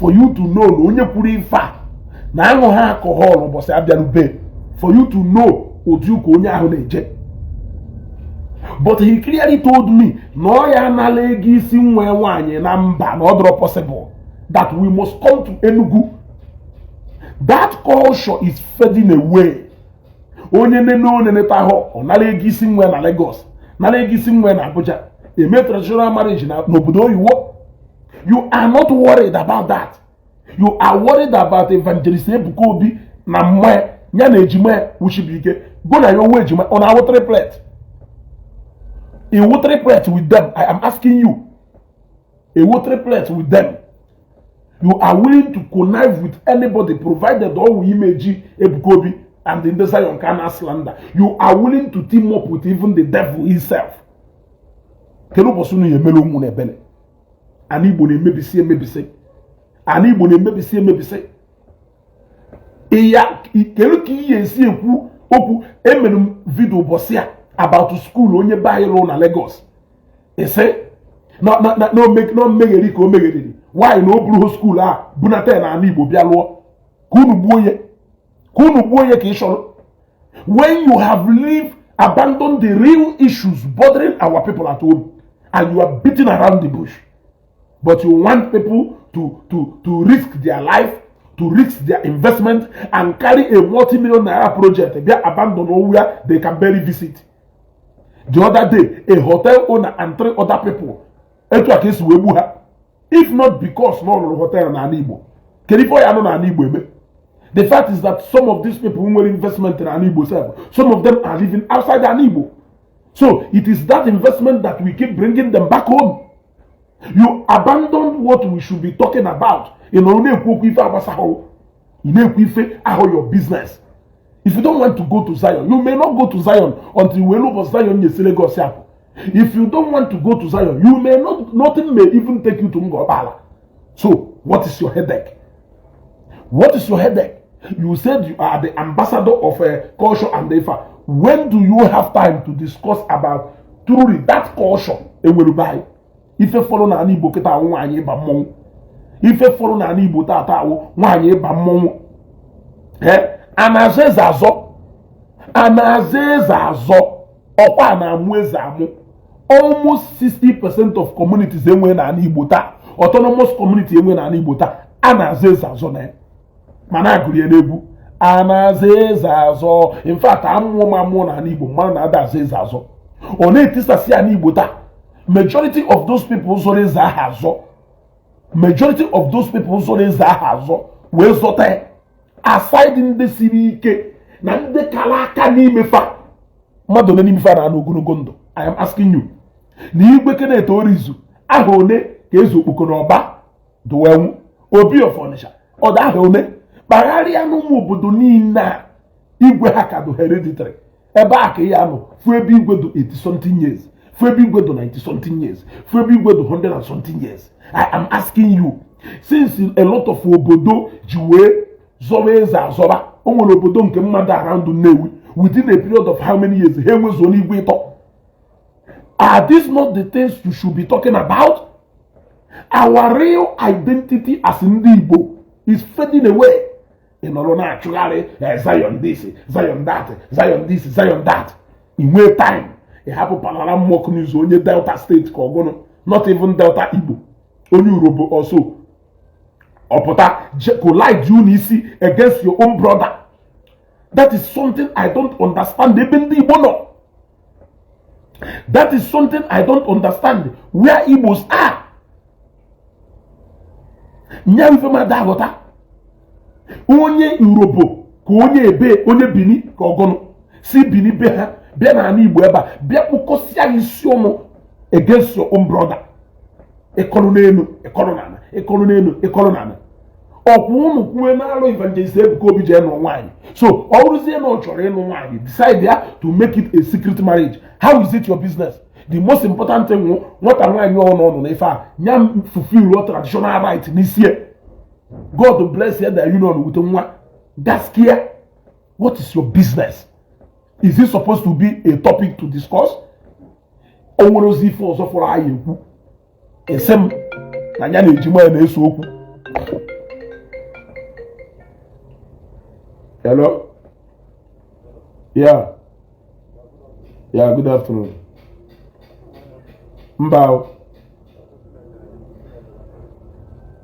For you to know, when you put in fat. Na no alcohol but say abianu be for you to know oduko onye ahu na-eje. But he clearly told me no ya na legi isi nwe nwanye na mba na odro possible that we must come to Enugu. That culture is fading away. Onye nene taho na legi isi nwe na Lagos na legi isi nwe na Abuja e make traditional marriage na obodo oyiwo. You are not worried about that. You are worried about Evangelist Ebuka Obi na mwe nyana ejima wushibike go na your way ejima on our triplet. In what triplet with them? I am asking you. In what triplet with them? You are willing to connive with anybody provided all we image Ebuka Obi and the Zion Kana slander. You are willing to team up with even the devil himself. Kelo posunu ye melo mu na ebele. Ani Igbo na maybe say. Ani Igbo na maybe say. Iya kelo ki yesi ekwu okwu emenu video bosia about school onye bayiro na Lagos. E say no megeri ko megeri. why no buru school bunata na ani Igbo bia luo kunu buoye ka ishoro. When you have abandoned the real issues bothering our people at home and you are beating around the bush, but you want people to risk their life, to risk their investment and carry a multi-million naira project, they abandon where they can barely visit. The other day, a hotel owner and 3 other people, if not because no hotel na Igbo. The fact is that some of these people who were investment in an Igbo self, some of them are living outside an Igbo. So it is that investment that we keep bringing them back home. You abandon what we should be talking about in your business. If you don't want to go to Zion, you may not go to Zion until you will Zion. If you don't want to go to Zion, you may not, nothing may even take you to Ngobala. So what is your headache? What is your headache? You said you are the ambassador of culture and Ifa. When do you have time to discuss about truly that culture? If you follow na Igbo kita nwanyi ba mmon. If you follow na Igbo tata nwanyi ba mmon. Anazezazo okwa na amweze amu. Almost 60% of communities enwe na Igbo ta. Autonomous community enwe na Igbo ta. Anazezazo na. Mana agụrie n'egwu anazezazo. In fact, amụ na Igbo mmanụ na ada azezazo. Ọ na-etisasi ya n'Igbo ta. Majority of those people zore zahazo. Majority of those people zore zahazo. We zote aside ndị siri ike na ndị kala aka n'ime fa. Mmadụ n'ime fa na ogologo ndụ. I am asking you. Na igwe kene eto orizu aha one ka ezu okpoko n'ọba dowenwu Obi of Onitsha. Ọ da aha one kpagharịa n'ụmụ obodo niile igwe ha ka do hereditary. Ebe a ka ya nọ fu ebe igwe do 80 something years. Fu ebe igwe do 90 something years. Fu ebe igwe do 100 and something years. I am asking you, since a lot of obodo ji wee zowe eze azoba, o nwere obodo nke mmadụ around Nnewi within a period of how many years ha enwezo n'igwe ịtọ. Are these not the things you should be talking about? Our real identity as Ndị Igbo is fading away. In Olona actually, Zion this, Zion that, Zion this, Zion that. In way time, it happened Panama Mok News, only Delta State, not even Delta Igbo, only Urobo also. Opota collide unity against your own brother. That is something I don't understand. Even the Igbo no. That is something I don't understand. Where Igbos are. Nyamfema dagota. Onye Urobo, ko onye ebe, onye Bini, ko ogono. Si Bini be ha, be na ani Igbo eba, be ukosia isiomo against your own brother. Ekolonenu. Okwunu kuwe na alo Evangelist Ebuka Obi je no nwanyi. So, oruzie no chore no nwanyi. Decide there to make it a secret marriage. How is it your business? The most important thing, what am I on if nyam fulfill your traditional right this year. God bless you that union with one. That's clear. What is your business? Is this supposed to be a topic to discuss? Oworozi for so for ayeku. Esem na nya na ejima na eso okwu. Hello? Yeah, good afternoon. Mbao.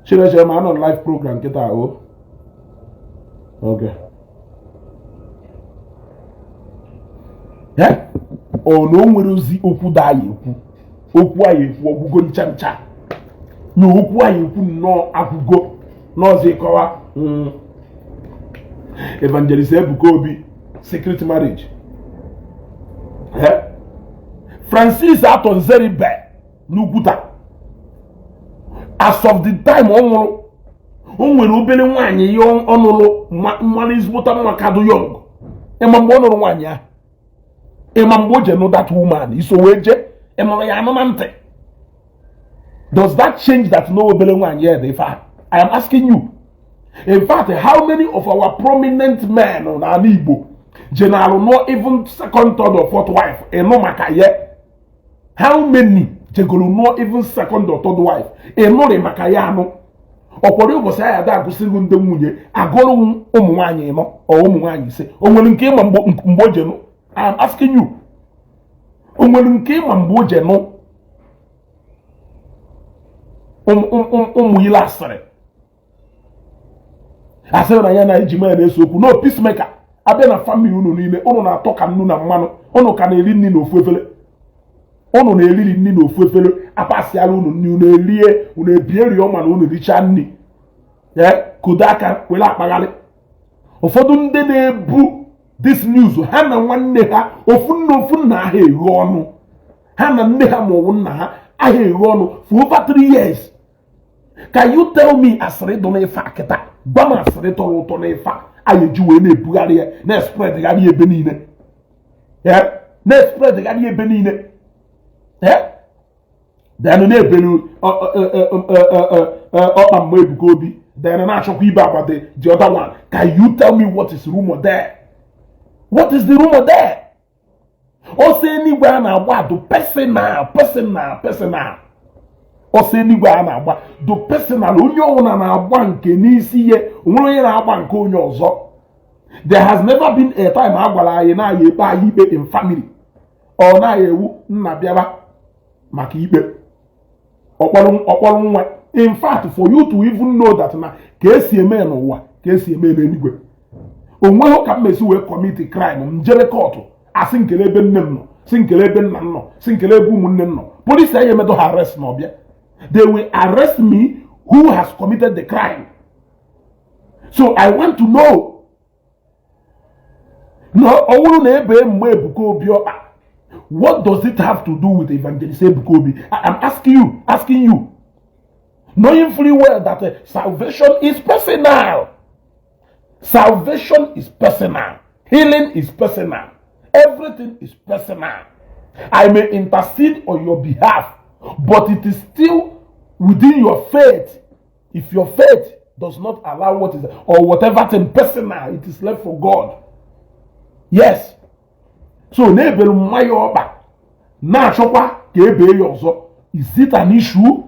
Shire man on live program kita o. Okay. Yeah? Oh no nwere ozi okwu da ayeku. Okwu ayeku ogugo nchancha. No okwu ayeku no agugo. No zikowa. Evangelist Ebuka Obi, secret marriage. Francis Aton Zeribe Nuguta. As of the time onwere obere nwanyi yo onulu malizbota makado young. Emambo onulu nwanyi ya. Emambo je know that woman. Iso weje emambo ya amamante. Does that change that no obere nwanyi ya defa? I am asking you. In fact, how many of our prominent men on an Igbo general not even second, third, or fourth wife? No makaye. How many general not even second or third wife? No makayano. ọkwọrọ ụbọchị anyị ada agụsịrị ndị nwunye agụrụ ụmụ nwaanyị nọ ụmụ nwaanyị ise o nwere nke ịma mgbe o jenụ I am asking you o nwere nke ịma mgbe o jenụ ụmụ ile asịrị na ya na iji mee na-eso okwu no peacemaker abịa na family unu niile unu na-atọ ka nnu na mmanụ unu ka na-eri nri n'ofu efere unu na-eriri nri n'ofu efere apasịala unu nri unu erie unu ebieri ọma na unu richaa nri kodo aka were akpagharị ụfọdụ ndị na-ebu this news ha na nwanne ha ofu nna ha eghe ọnụ ha na nne ha maọbụ nna ha aha eghe ọnụ for over 3 years. Can you tell me asịrị dọ n'ife akịta gwa m asịrị tọrọ ụtọ n'ife a eji wee na-ebugharị ya na-espreadgharị ebe niile na-espreadgharị ebe niile then na-ebelu ọkpa mma Ebuka Obi then na-achọkwa ibe agwa the other one. Can you tell me what is rumor there? What is the rumor there? O say anywhere a na-agba do personal ose n'igwe a na-agba do personal onye ọbụla na-agba nke n'isi ihe onwere onye na-agba nke onye ọzọ. There has never been a time a gwara anyị na-aya ekpe anyị ikpe in family ọ na-aya ewu nna bịaba maka ikpe ọkpọrọ nwa. In fact, for you to even know that na ka esi eme n'ụwa ka esi eme n'eluigwe onweghị ka mmesi wee commit crime njere kọtụ asị nkele ebe nne m nọ si nkele ebe nna m nọ si nkele ebe ụmụnne m nọ polisi anyị emedo ha arrest n'ọbịa. They will arrest me who has committed the crime. So I want to know. No, what does it have to do with Evangelist Ebuka Obi? I am asking you, knowing fully well that salvation is personal. Salvation is personal. Healing is personal. Everything is personal. I may intercede on your behalf, but it is still within your faith. If your faith does not allow what is or whatever thing personal, it is left for God. Yes. So nebelu mayoba na chokwa ka ebe yozo. Is it an issue?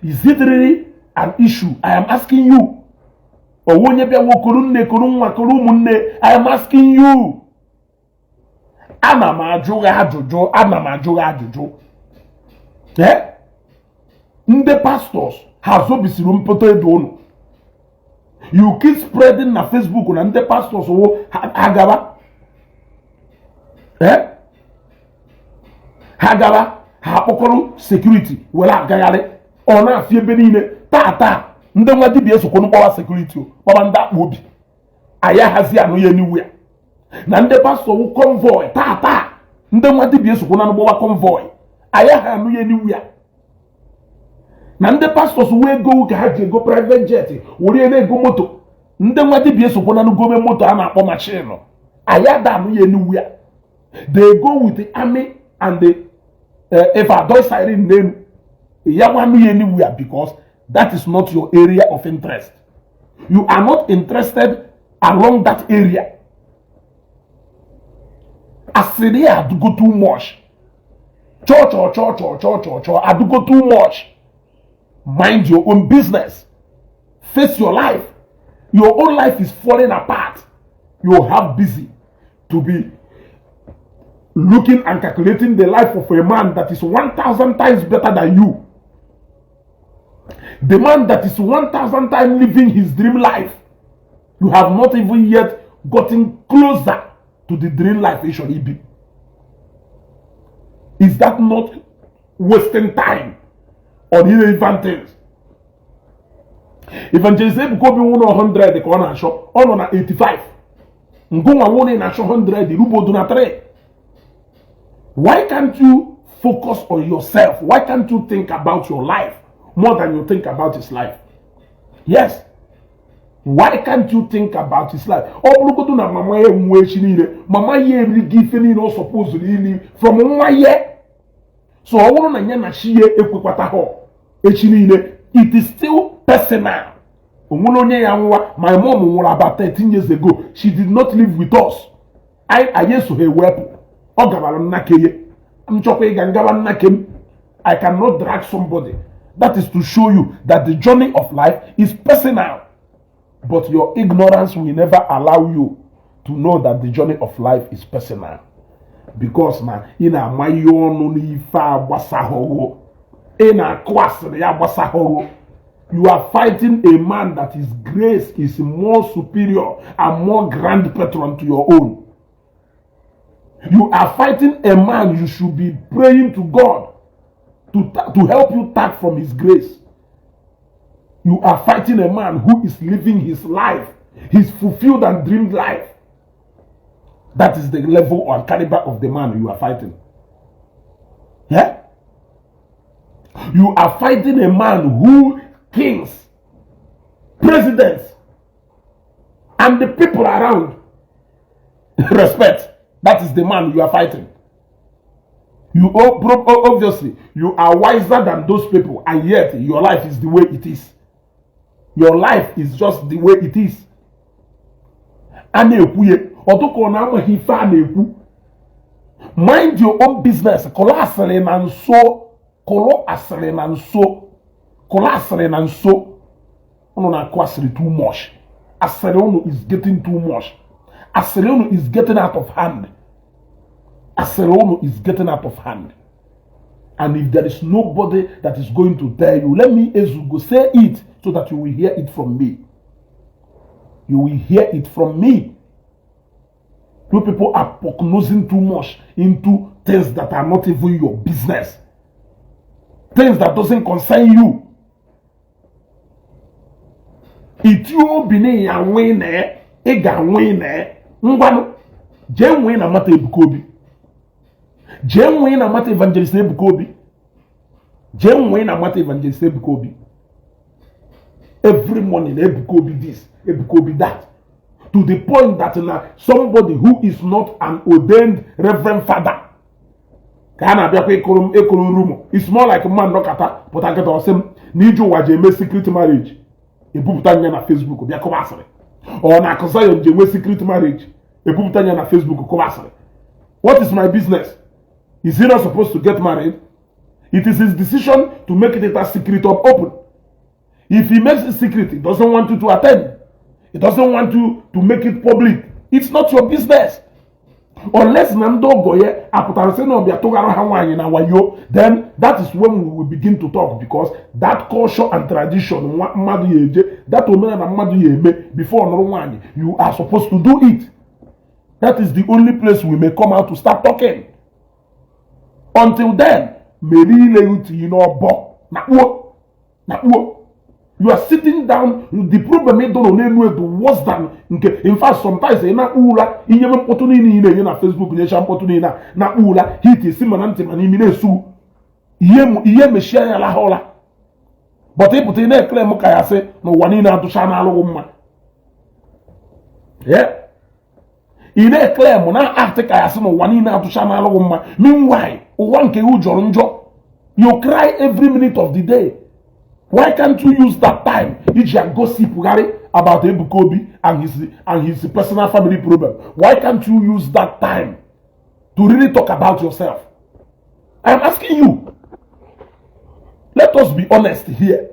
Is it really an issue? I am asking you. Owonye bia wokuru nne kuru nwa kuru umunne. I am asking you. Ana m ajụ ajụjụ. Ndị pastors ha zobisiri mpụta edo unu. You keep spreading na Facebook na ndị pastors wo agaba. Ha gaba ha kpọkọrọ security were agagharị ọ na-afị ebe niile taa ndị nwa dibịa esokwu n'ụkpọwa security kpọba ndị akpa obi aya hazi anụ ya anywhere. Na ndị pastor wu convoy taa ndị nwa dibịa esokwu na n'ụkpọwa convoy aya ha anụ ya anywhere. Na ndị pastors wee go ka ha ji ego private jet were na-ego moto ndị nwa dibịa esokwu na n'gome moto a na-akpọ machine aya da anụ ya anywhere. They go with the army and the if I do siren name anywhere because that is not your area of interest. You are not interested along that area. Assyria do go too much. Church, I do go too much. Mind your own business. Face your life. Your own life is falling apart. You have busy to be looking and calculating the life of a man that is 1,000 times better than you. The man that is 1,000 times living his dream life. You have not even yet gotten closer to the dream life it should be. Is that not wasting time on irrelevant things? Evangelist Ebuka Obi 100 ka ọ na-achọ ọ nọ na 85. Ngụnwa nwone na-achọ 100 rubodo na 3. Why can't you focus on yourself? Why can't you think about your life more than you think about his life? Yes. Why can't you think about his life? Oh, na mama ye mwechi niile. Mama ye give any no supposed to live from mama ye. So I want to na shiye ekwekwata ho. Echi niile. It is still personal. My mom was about 13 years ago. She did not live with us. I used to her weapon. I cannot drag somebody That is to show you that the journey of life is personal. But your ignorance will never allow you to know that the journey of life is personal. Because now, in a mayon you are fighting a man that his grace is more superior and more grand patron to your own. You are fighting a man you should be praying to God to help you tap from his grace. You are fighting a man who is living his life, his fulfilled and dreamed life. That is the level or caliber of the man you are fighting. Yeah? You are fighting a man who kings, presidents, and the people around respect. That is the man you are fighting. You obviously you are wiser than those people, and yet your life is the way it is. Your life is just the way it is. Mind your own business. Too much. Asereono is getting too much. Asereono is getting out of hand. Asereono is getting out of hand. And if there is nobody that is going to tell you, let me Ezugo say it so that you will hear it from me. You will hear it from me. You people are prognosing too much into things that are not even your business. Things that doesn't concern you. If you bine ya wene, ega wene, ngwano, jen wene amata Ebuka Obi. Jen wene amata Evangelist Ebuka Obi. Jen wene amata Evangelist Ebuka Obi. Every morning, Ebuka Obi this, Ebuka Obi that. To the point that now somebody who is not an ordained reverend father, it's more like a man look at that, but I get awesome. Need you watch a secret marriage. A puputanya na Facebook, be a comasre. Or na kosayo je secret marriage. A puputanya na Facebook, comasre. What is my business? Is he not supposed to get married? It is his decision to make it a secret or open. If he makes it secret, he doesn't want you to attend. He doesn't want you to make it public. It's not your business. Unless Nando Goye, then that is when we will begin to talk, because that culture and tradition, that before you are supposed to do it. That is the only place we may come out to start talking. Until then, you are sitting down. The problem is worse than. In fact, sometimes na ula inyeme potuni ni na Facebook ni shampotuni na ula hiti simanante manimi nesu iye meshia ya la hola. But if you na claim kaya se no wani na tusha na alo mma. Yeah. Ine claim na act kaya se no wani na tusha na alo mma. Meanwhile, uwanke ujoro njo. You cry every minute of the day. Why can't you use that time and gossip about Ebuka Obi and his personal family problem? Why can't you use that time to really talk about yourself? I am asking you. Let us be honest here.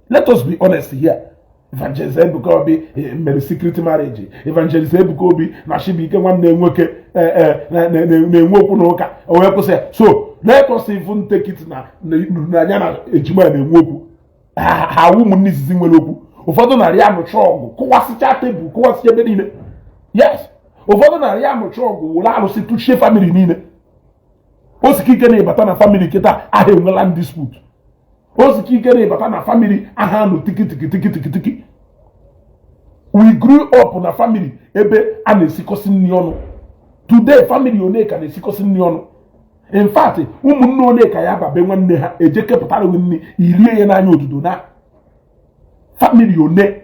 Let us be honest here. Evangelist Ebuka Obi made secret marriage. Evangelist Ebuka Obi na she became one nwoke so let us even take it na nyana ejima na enwoku ha woman nisizi nweloku ụfọdụ na ria amụcha ọgụ kụwasịcha tebụl kụwasịcha ebe niile. Yes, ụfọdụ na ria amụcha ọgụ wụla alụsị tụchie family niile. Osikike na ịbata na family kịta aha enwela dispute. Osikike na ịbata na family aha nụ tiki. We grew up na family ebe a na-esikosi nri ọnụ. Today family one ka na-esikosi nri ọnụ. In fact, ụmụnne one ka ya babe nwanne ha ejekepụtara nri irie ya n'anya odudo na family one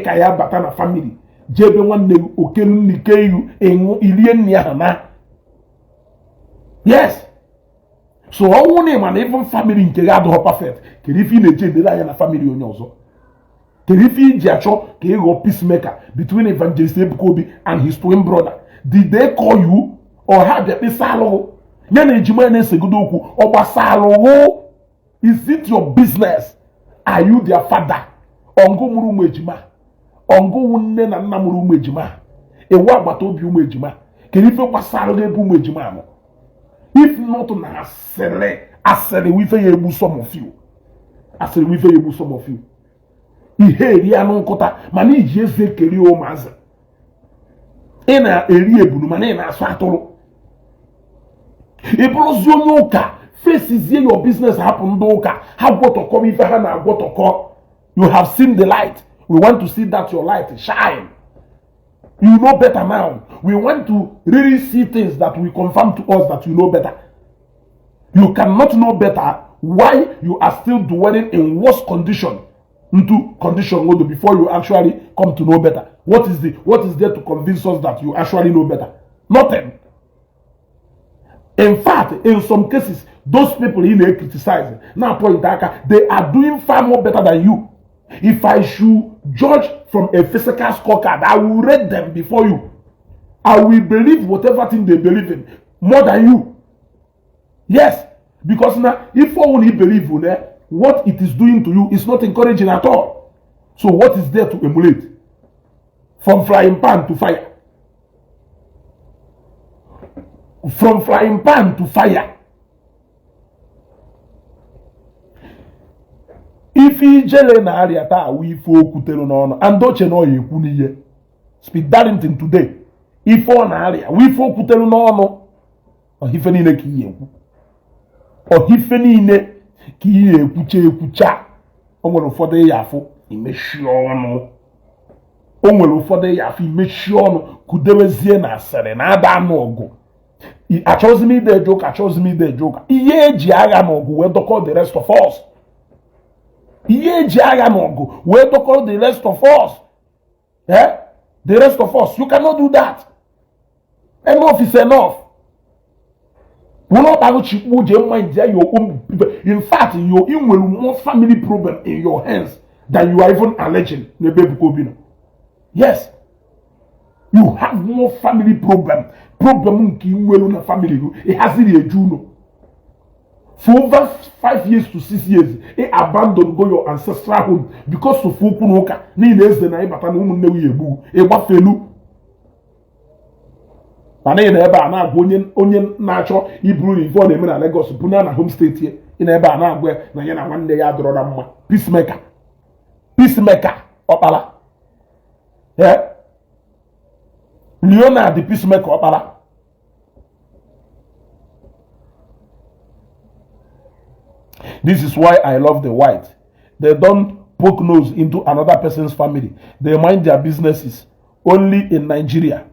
ka ya bata na family jebe nwanne oke nri ke iru enwu irie nri ha na. Yes. So ọnwụ na ịma na even family nke ga adịghị perfect kere ife ị na-eje edere anya na family onye ọzọ. Kere ife iji achọ ka ị ghọọ peacemaker between Evangelist Ebuka Obi and his twin brother. Did they call you or have bịa kpesa alụghụ? Ya na ejima na-esegodo okwu ọ gbasa alụghụ Is it your business? Are you their father? Ongo muru mejima. Ongo wunne na nna muru mejima. Ewa agbata obi mejima. Can you feel pasaro gebu mejima mo? If not na asere we fe yebu some of you. Asere we fe yebu some of you. Ihe eri anu nkota mana iji eze keri o maza. Ina eri ebunu mana ina aso atoro. Ibrozi onye ụka faces your business happen doka. How what to come if I have what to call? You have seen the light. We want to see that your light shine. You know better now. We want to really see things that will confirm to us that you know better. You cannot know better why you are still dwelling in worse condition into condition before you actually come to know better. What is there to convince us that you actually know better? Nothing. In fact, in some cases, those people in there criticizing, now they are doing far more better than you. If I should judge from a physical scorecard, I will rate them before you. I will believe whatever thing they believe in more than you. Yes, because now, if only believe what it is doing to you is not encouraging at all. So what is there to emulate? From frying pan to fire. From frying pan to fire. If you jele na ariata we fo kutelo no and doche no yekwu niye. Speed Darlington today. If on area we fo kutelo no ohife niile ki yekwu. Ohife niile ki yekwucha ekwucha. O nwere ụfọdụ ya afọ imechi ọnụ. O nwere ụfọdụ ya afọ imechi ọnụ kudewezie na asịrị na ada anụ ọgụ. Achọzi m ide joke, achọzi m ide joke. Ihe eji agha n'ọgụ wee dọkọ the rest of us. Ihe eji agha n'ọgụ wee dọkọ the rest of us. Eh? The rest of us. You cannot do that. Enough is enough. In fact, you will more family problem in your hands than you are even alleging. Yes. You have more family problem. Problem in family. It has a Juno. For over 5 years to 6 years, it abandoned your ancestral home because of Fukunoka. Ni less than I but I don't know you. A buffalo. And then na onion natural Hebrew before they made a Lagos Punana home state here in Ebana where Nayana one day I draw peacemaker. Peacemaker opala. Yeah. Leona the peacemaker opala. This is why I love the white. They don't poke nose into another person's family. They mind their businesses. Only in Nigeria.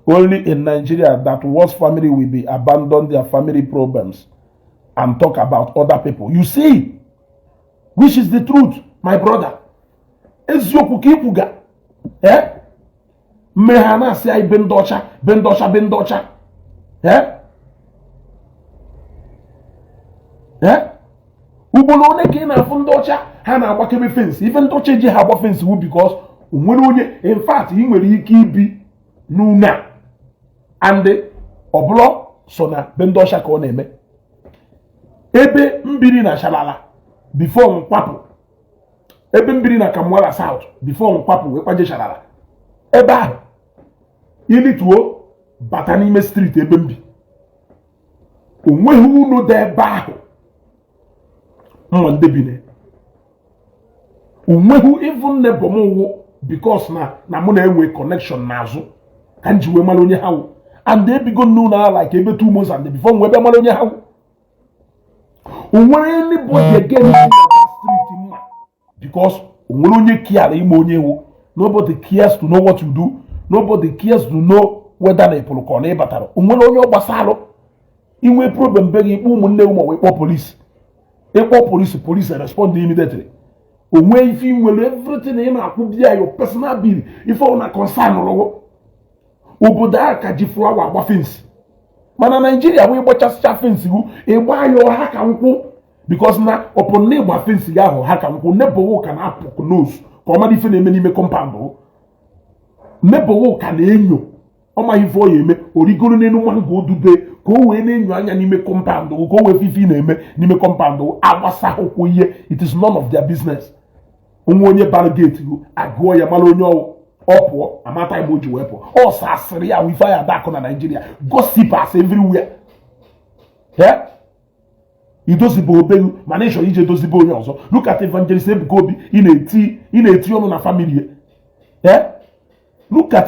Only in Nigeria that one's family will be abandon their family problems and talk about other people. You see, which is the truth, my brother. Ezioku kipuga. Eh? Mehana si ay bendocha. Eh? Eh? Ubolone ke na fundocha ha na agbakebe fence. Even docha ji ha agba fence because onwere onye in fact he nwere ike ibi n'una. And oblo so na bendosha ka ọ na-eme. Ebe mbiri na Shalala before nkwapu. Ebe mbiri na Kamwala South before nkwapu we kwaje Shalala. Ebe ahụ ilituo bata n'ime street ebe mbi. Onweghị unu dị ebe ahụ. Ndebine. Onweghị even nebo m because na mụ na-enwe connection n'azụ. Ka njiwe mara onye ha. And they begun to know like every 2 months and before we ever know how. When anybody again in that street because nobody cares to know what you do, nobody cares to know whether they pull on a battle. Basalo in way problem begging police. Police respond immediately. When if you will everything in your personal bill, if on a concern obodo ka jifuru awa agba fence mana Nigeria we gbacha fence gu egba yo ha ka nkwu because na upon na egba fence ga ho ha ka nkwu nebo ka na apok nose ka o ma dife na eme n'ime compound nebo ka na enyo ọma ife ọ ya eme origoro n'elu mango odube ka o wee na-enyo anya n'ime compound ka o wee fifi na-eme n'ime compound agbasa ụkwụ ihe. It is none of their business. Onwe onye bara gate agụọ ya mara onye ọ pụọ amata ime o ji wee pụọ. Ọ sasịrị ya wife ya dakụ na Nigeria, gossipers everywhere. Idozibe obelu mana ịchọrọ ije dozibe onye ọzọ. Look at Evangelist Ebuka Obi ị na-eti ọnụ na family ya. Look at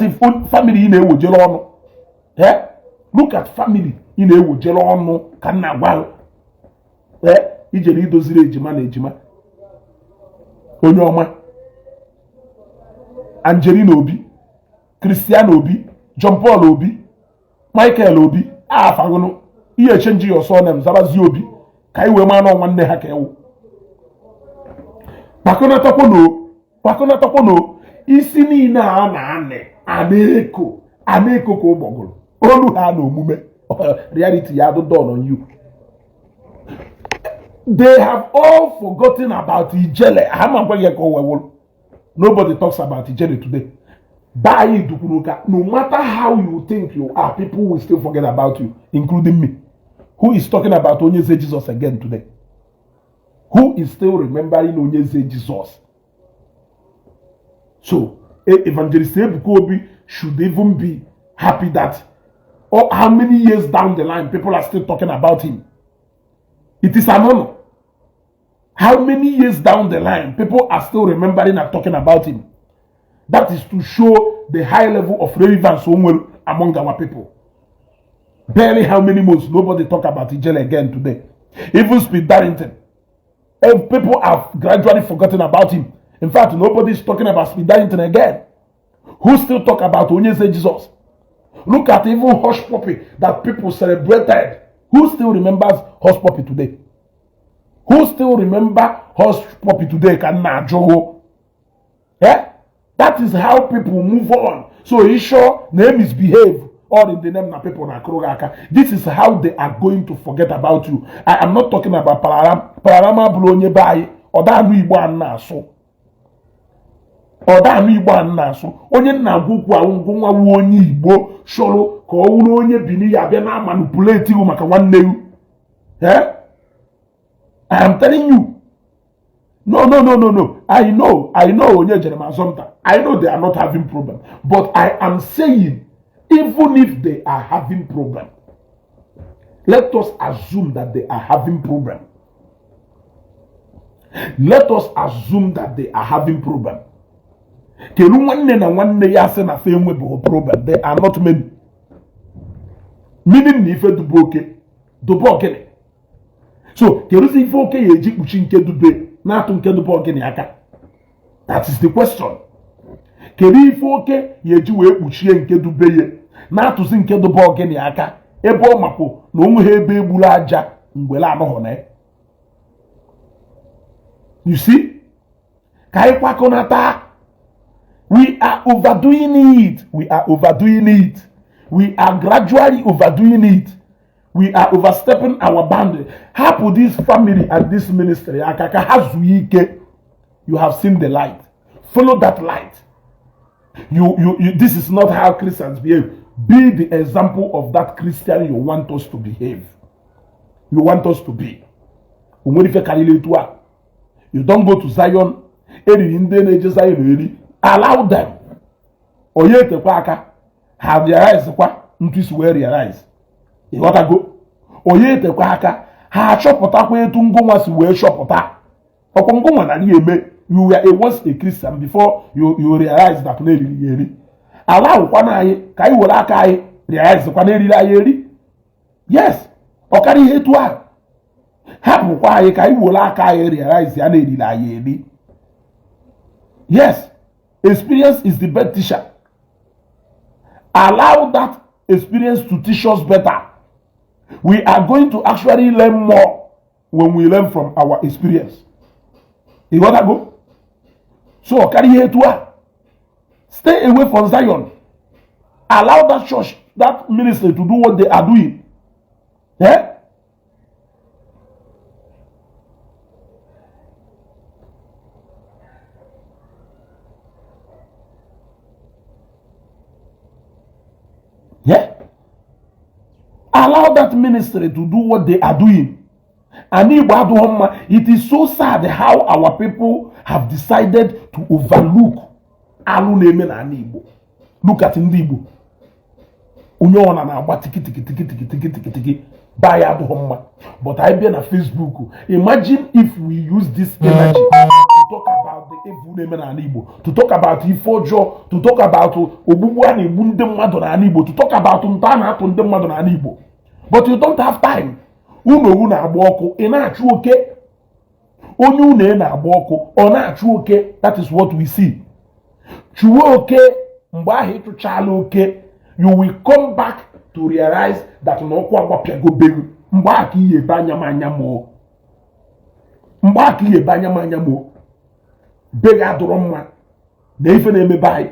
family ị na-ewojere ọnụ. Look at family ị na-ewojere ọnụ ka nna agwa ijere idoziri ejima na ejima. Onye ọma Angelina Obi, Christian Obi, John Paul Obi, Michael Obi afagụnụ ihe change your surname zabazi Obi ka iwe ma na nwanne ha ka ewu. Pakọnatakwono isi niile a na-anị ana-eko ka ụgbọgụrụ olu ha na omume reality ya do on you. They have all forgotten about Ijele. Nobody talks about Ijele today. No matter how you think you are, people will still forget about you, including me. Who is talking about Onyeze Jesus again today? Who is still remembering Onyeze Jesus? So, Evangelist Ebuka Obi should even be happy that how many years down the line people are still talking about him. It is an honor. How many years down the line people are still remembering and talking about him. That is to show the high level of relevance among our people. Barely how many months nobody talk about Ijele again today. Even Speed Darrington. People have gradually forgotten about him. In fact, nobody is talking about Speed Darrington again. Who still talk about Onyeze Jesus? Look at even Hush Puppy that people celebrated. Who still remembers Hush Puppy today? Who still remember Hush Puppy today? That is how people move on. So Isho name is behave or in the name na people na krogaka. This is how they are going to forget about you. I am not talking about Pararama Blonye Bai or that Igbo Naso. Or that Igbo Naso. Onye na gukwa nwa onye Igbo shoro ka owuru onye bini ya bia na manipulate you maka nwanne you. I am telling you. No. I know Onye Jeremiah Zomta. I know they are not having problem. But I am saying, even if they are having problem, let us assume that they are having problem. Let us assume that they are having problem. Kenu wanne na wanne ya se na fe nwe bo problem. They are not many. Meaning ni fe dubo okene. So, kerusi ife oke ye eji kpuchi nke dube na atu nke dube ogene aka. That is the question. Kedu ife oke ye eji wee kpuchie nke dube ye na atuzi nke dube ogene aka ebe o mapo na onwe ha ebe egburu aja mgbele anọghọ na. You see? Kai kwakonata. We are overdoing it. We are gradually overdoing it. We are overstepping our boundary. How this family and this ministry, you have seen the light. Follow that light. This is not how Christians behave. Be the example of that Christian you want us to behave. You want us to be. You don't go to Zion. Allow them. Have their eyes until you realize. You got to go. Oye tekwa aka ha achọpụtakwa etu ngụnwa si wee chọpụta. Ọkwa ngụnwa na eme you were once a Christian before you realize that na eriri eri. Allow kwa na anyị ka anyị were aka anyị realize kwa na eriri anyị eri. Yes. Ọkara ihe etu a. Hapụkwa anyị ka anyị were aka anyị realize ya na eriri anyị eri. Yes. Experience is the best teacher. Allow that experience to teach us better. We are going to actually learn more when we learn from our experience. You want to go? So, carry here to stay away from Zion. Allow that church, that ministry to do what they are doing. Yeah. Allow that ministry to do what they are doing. And it is so sad how our people have decided to overlook Alu Neme na Igbo. Look at Igbo. Unyo na agba tiki buy Aduhoma. But I be on Facebook. Imagine if we use this energy to talk about the Evu Neme na Igbo, to talk about Ifojo, to talk about Obubuani Bundem Madonna Igbo, to talk about Untana Tundem Madonna Igbo. But you don't have time. Unu na-agba ọkụ, ị na-achụ oke. Onye unu na-agba ọkụ, ọ na-achụ oke. That is what we see. Chụwa oke, mgbe ahụ ịchụchala oke, you will come back to realize that na ọkụ agbapịago begu. Mgbe ahụ ka ihe ebe anya m anya moo. Mgbe ahụ ka ihe ebe anya m anya moo. Begu adụrụ mma. Na ife na-eme baị.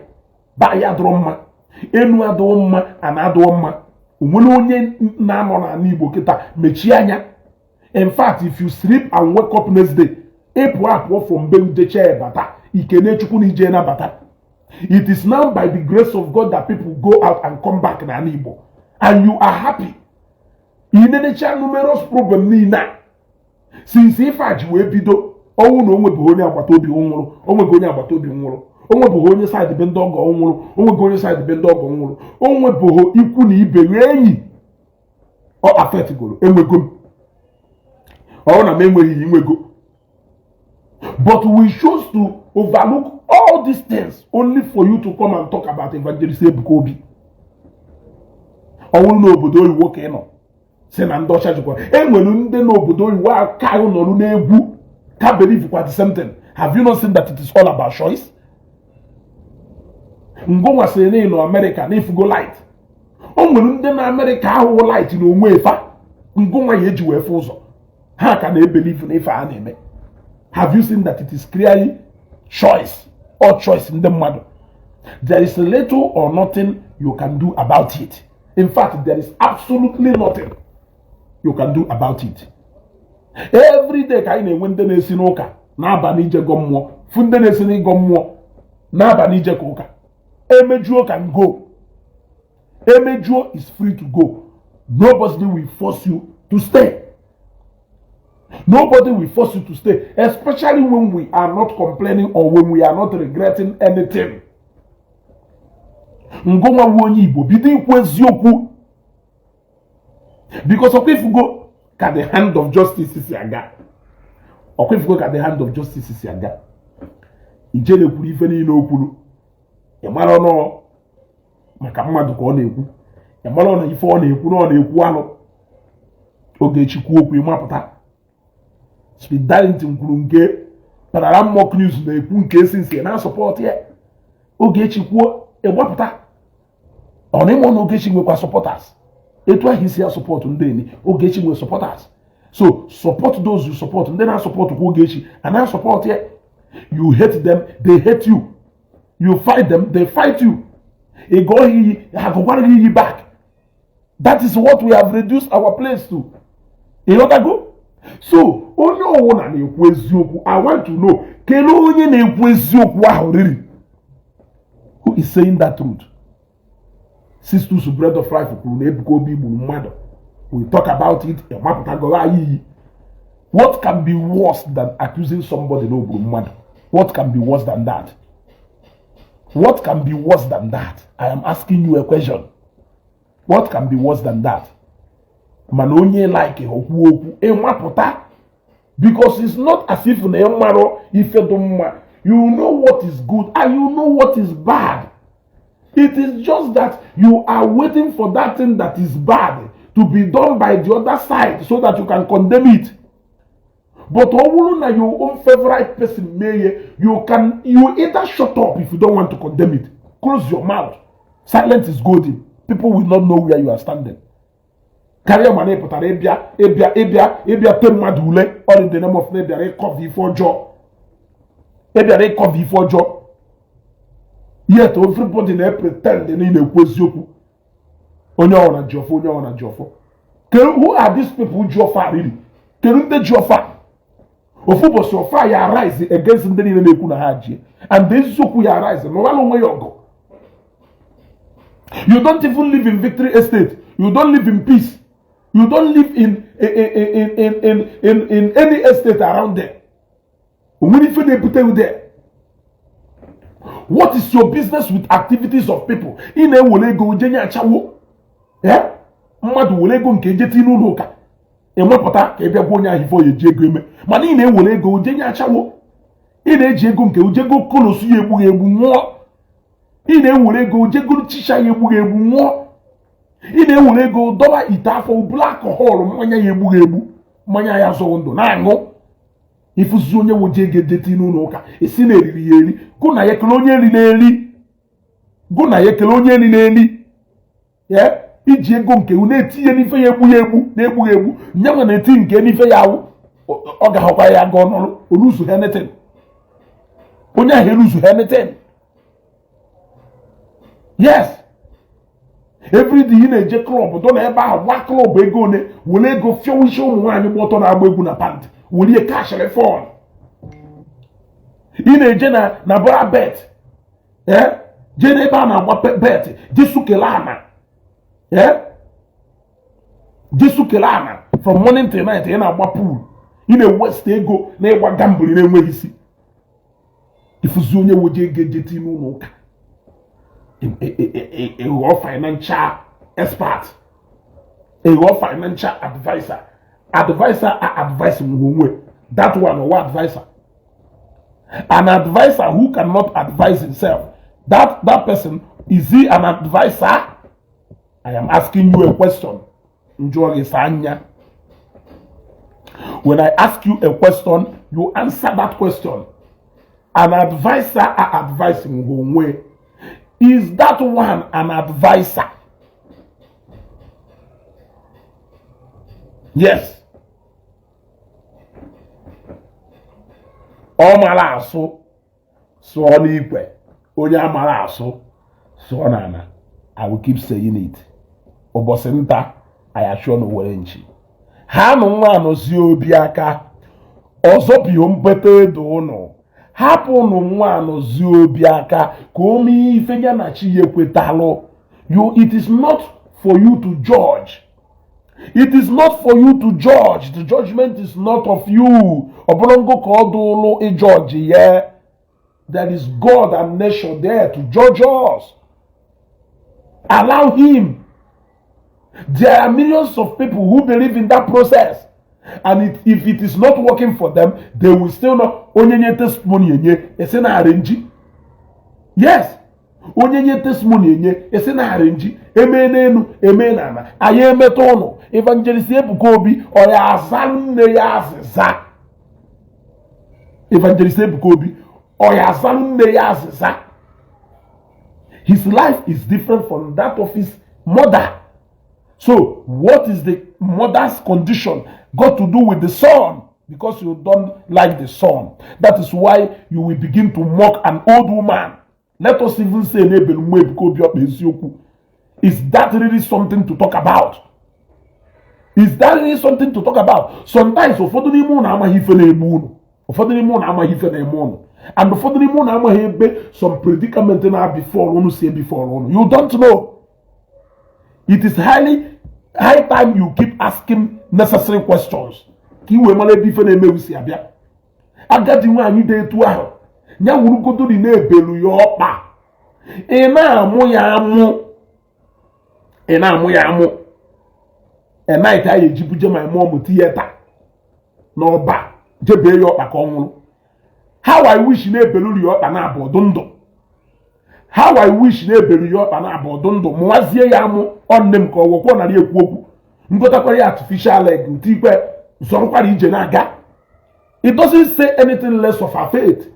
Baị adụrụ mma. Enu adụrụ mma, ana adụrụ mma. Onwere onye na-anọ n'ala Igbo kịta mechie anya. In fact, if you sleep and wake up next day, apụ from be udeche bata, ikene chukwu na ije na bata. It is now by the grace of God that people go out and come back n'ala Igbo, and you are happy. Inenecha numerous problem niile. Since ife aji wee bido, ọnwụ na onwe bụ onye agbata obi nwụrụ, onwe bụ onye agbata obi nwụrụ. Onwe bụ onye side be ndị ọgọ nwụrụ, onwe bụ onye side be ndị ọgọ nwụrụ, onwe bụ ikwu na ibe enyi ọ affect goro enwego m ọ na m enweghị inwego. But we chose to overlook all these things only for you to come and talk about Evangelist Ebuka Obi. Ọnwụ n'obodo oyibo ka ị nọ si na ndị ọcha jikwa enwere ndị n'obodo oyibo aka ahụ nọrụ n'egwu ka believe kwa the same thing. Have you not seen that it is all about choice? Ngwa sịrị na America na ifugo light. O nwere ndị na America ahụ light na onwe efa. Ngwa ya eji wee fụ ụzọ. Ha ka na-ebelieve na ife a na-eme. Have you seen that it is clearly choice or choice ndị mmadụ? There is little or nothing you can do about it. In fact, there is absolutely nothing you can do about it. Every day ka anyị na-enwe ndị na-esi n'ụka na-abalị ije gọ mmụọ, fụ ndị na-esi n'ịgọ mmụọ na-abalị ije ka ụka. Emejuo can go. Emejuo is free to go. Nobody will force you to stay. Nobody will force you to stay, especially when we are not complaining or when we are not regretting anything. Ngonwa wonyi Igbo bido ikwu eziokwu. Because okwefugo ka the hand of justice is aga. Okwefugo ka the hand of justice is aga. Ijele kwuru ife niile okwuru. Yamara no maka mmadụ ka ọ na-ekwu. Yamara na ife ọ na-ekwu na ọ na-ekwu alụ. Oge chikwu okwu ịmapụta. Spidarity kwuru nke parara mock news na-ekwu nke since na support ya. Oge chikwu ịgbapụta. Ọ na-emo na Ogechi nwekwa supporters. Etu ahụ isi ya support ndị eni. Ogechi nwe supporters. So support those you support. Ndị na support kwa Ogechi and na support ya. You hate them, they hate you. You fight them, they fight you. You go here, back. That is what we have reduced our place to. You know that go? So, onye ọwụ na na-ekwu eziokwu, I want to know, kedu onye na-ekwu eziokwu ahụ riri? Who is saying that truth? Sisters Bread of Life kwuru na Ebuka Obi gburu mmadụ. We talk about it, what can be worse than accusing somebody na ogburu mmadụ? What can be worse than that? What can be worse than that? I am asking you a question. What can be worse than that? Man onye like okwu okwu enwapụta, because it's not as if na emaro ife do mma. You know what is good and you know what is bad. It is just that you are waiting for that thing that is bad to be done by the other side so that you can condemn it. But na your own favorite person you either shut up if you don't want to condemn it. Close your mouth. Silence is golden. People will not know where you are standing. Carry money putara ebia tem madule all in the name of nebia recover for job. Ebia recover for job. Yet everybody na pretend they need a kwezioku. Onye ona jofo. Who are these people jofa really? Kerunte jofa. Ofubo sofa ya rise against ndị niile na-ekwu na ha ji. And this soku ya rise no walo nwe yogo. You don't even live in Victory Estate. You don't live in peace. You don't live in any estate around there. When if they put you there, what is your business with activities of people? In a will go Jenya Chawo? Yeah? Mad will go and get in Unoka. And what pata, if you're going for your jagrim. Manine will go Jenya Chawo. In a jago, Jago Colosu more. In a will go Jago Chisha more. In a will go Dola Itafo black hole, Manya Yebugebu, Manya Yasondo, Nango. If Zunya would get Detino Noka, a sineri, go na Yekolonian go na Yekolonian, yeah, Ijegonke, Uneti, any Fayabu, Nebuebu, Yaman, and think any Fayao, Ogahopaya gone, Ulusu Hamilton. Onya Helusu Hamilton. Yes. Every day in a jet club, don't ever walk club, will they go fuel show one bottle of Weguna pant? Will you cash a phone? In a Jenna Nabora bet, eh? Jenebana what bet, Jisukelana, eh? Jisukelana from morning to night in our pool. In a West they go, they were gambling in where you see. If Zunya would get Jetino a raw financial expert, a raw financial advisor. Advisor are advising that one or what advisor? An advisor who cannot advise himself. That person, is he an advisor? I am asking you a question. When I ask you a question, you answer that question. An advisor are advising who? Is that one an advisor? Yes. All mara aso so n'ikwe onye amara aso so nana. I will keep saying it. Obosenta I assure no were nchi. Ha no nwa no si obi aka. Ozo bi ompete do no. Hapu no nwa no si obi aka ka omi ife ya na chi yekwetalo. It is not for you to judge. It is not for you to judge. The judgment is not of you. Obolongo kodolo a judge, yeah. There is God and nature there to judge us. Allow him. There are millions of people who believe in that process. And if it is not working for them, they will still not. Onyenye testimony enye, ese na arrange. Yes. Onyenye testimony enye, ese na arrange. Emenenu, emenana. Aye emetono. Evangelist Ebuka Obi, oya azalune ya aziza. Evangelist Ebuka Obi, oya azalune ya aziza. His life is different from that of his mother. So, what is the mother's condition got to do with the son? Because you don't like the son. That is why you will begin to mock an old woman. Let us even say, is that really something to talk about? Is that really something to talk about? Sometimes, and before the some predicament before you don't know. It is high time you keep asking necessary questions. Agadi nwanyi de etu ahụ nya wurugodo di na-ebelu ya ọkpa ị na-amụ ya amụ night ayi ejibuje my mom theater n'ọba jebe ya ọkpa ka ọ nwụrụ. How I wish na-ebelu ya ọkpa na abọdụ ndụ. How I wish na-ebelu ya ọkpa na abọdụ ndụ mụwazie ya amụ ọnne m ka ọ wọkwa narị ekwu okwu ngotakwara ya artificial leg ntikwe zọrọkwara ije na-aga. It doesn't say anything less of her faith.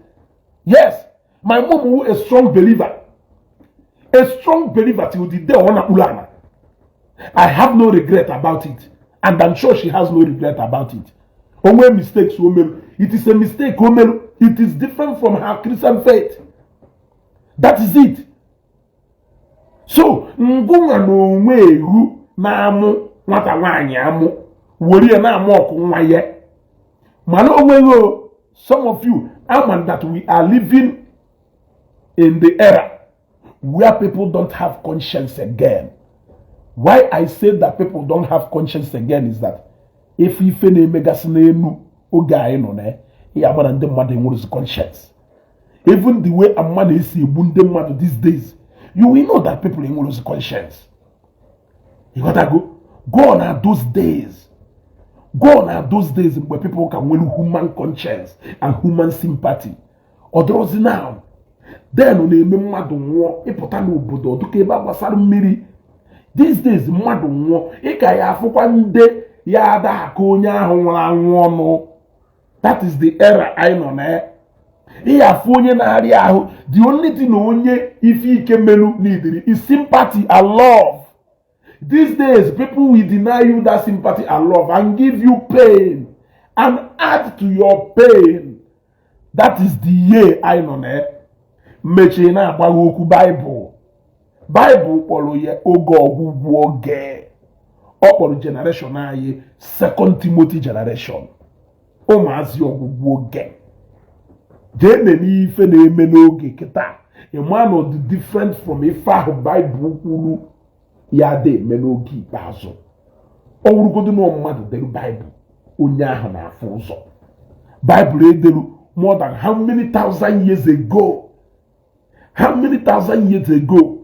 Yes, my mom who is a strong believer till the day on Ulana. I have no regret about it, and I'm sure she has no regret about it. Only mistakes, it is a mistake. It is different from her Christian faith. That is it. So, ngunga no wehu na amu nwata nwanyi amu wori na amu okunwa ye. Some of you, that we are living in the era where people don't have conscience again. Why I say that people don't have conscience again is that if you feel megasinenu ogai no ne, ya man and mother with conscience. Even the way a man is a mother these days, you will know that people in lose conscience. You gotta go on at those days. Go on at those days where people can win human conscience and human sympathy. Others now, then on the mmadụ nwụọ ịpụta n'obodo ọdụka ebe gbasara mmiri. These days mmadụ nwụọ ịka ya afụkwa nde ya ada aka onye ahụ nwụrụ anwụ ọnụ. That is the era anyị nọ na. Ịya afụ onye na-arịa ahụ, the only thing onye ife ike melu needed is sympathy and love. These days people will deny you that sympathy and love and give you pain and add to your pain. That is the year anyị nọ na. Meche na agbaghị okwu Bible kpọrọ ya oge ọgwụgwụ oge. Ọ kpọrọ generation anyị 2 Timothy generation. Ụmụazị ọgwụgwụ oge. Jee n'ife na-eme n'oge kịta. A man of the different from ife ahụ Bible kwuru ya dị eme n'oge ikpeazụ. Ọ wụrụgodu na mmadụ dere Bible, onye ahụ na-afụ ụzọ. Bible edelu more than how many thousand years ago? How many thousand years ago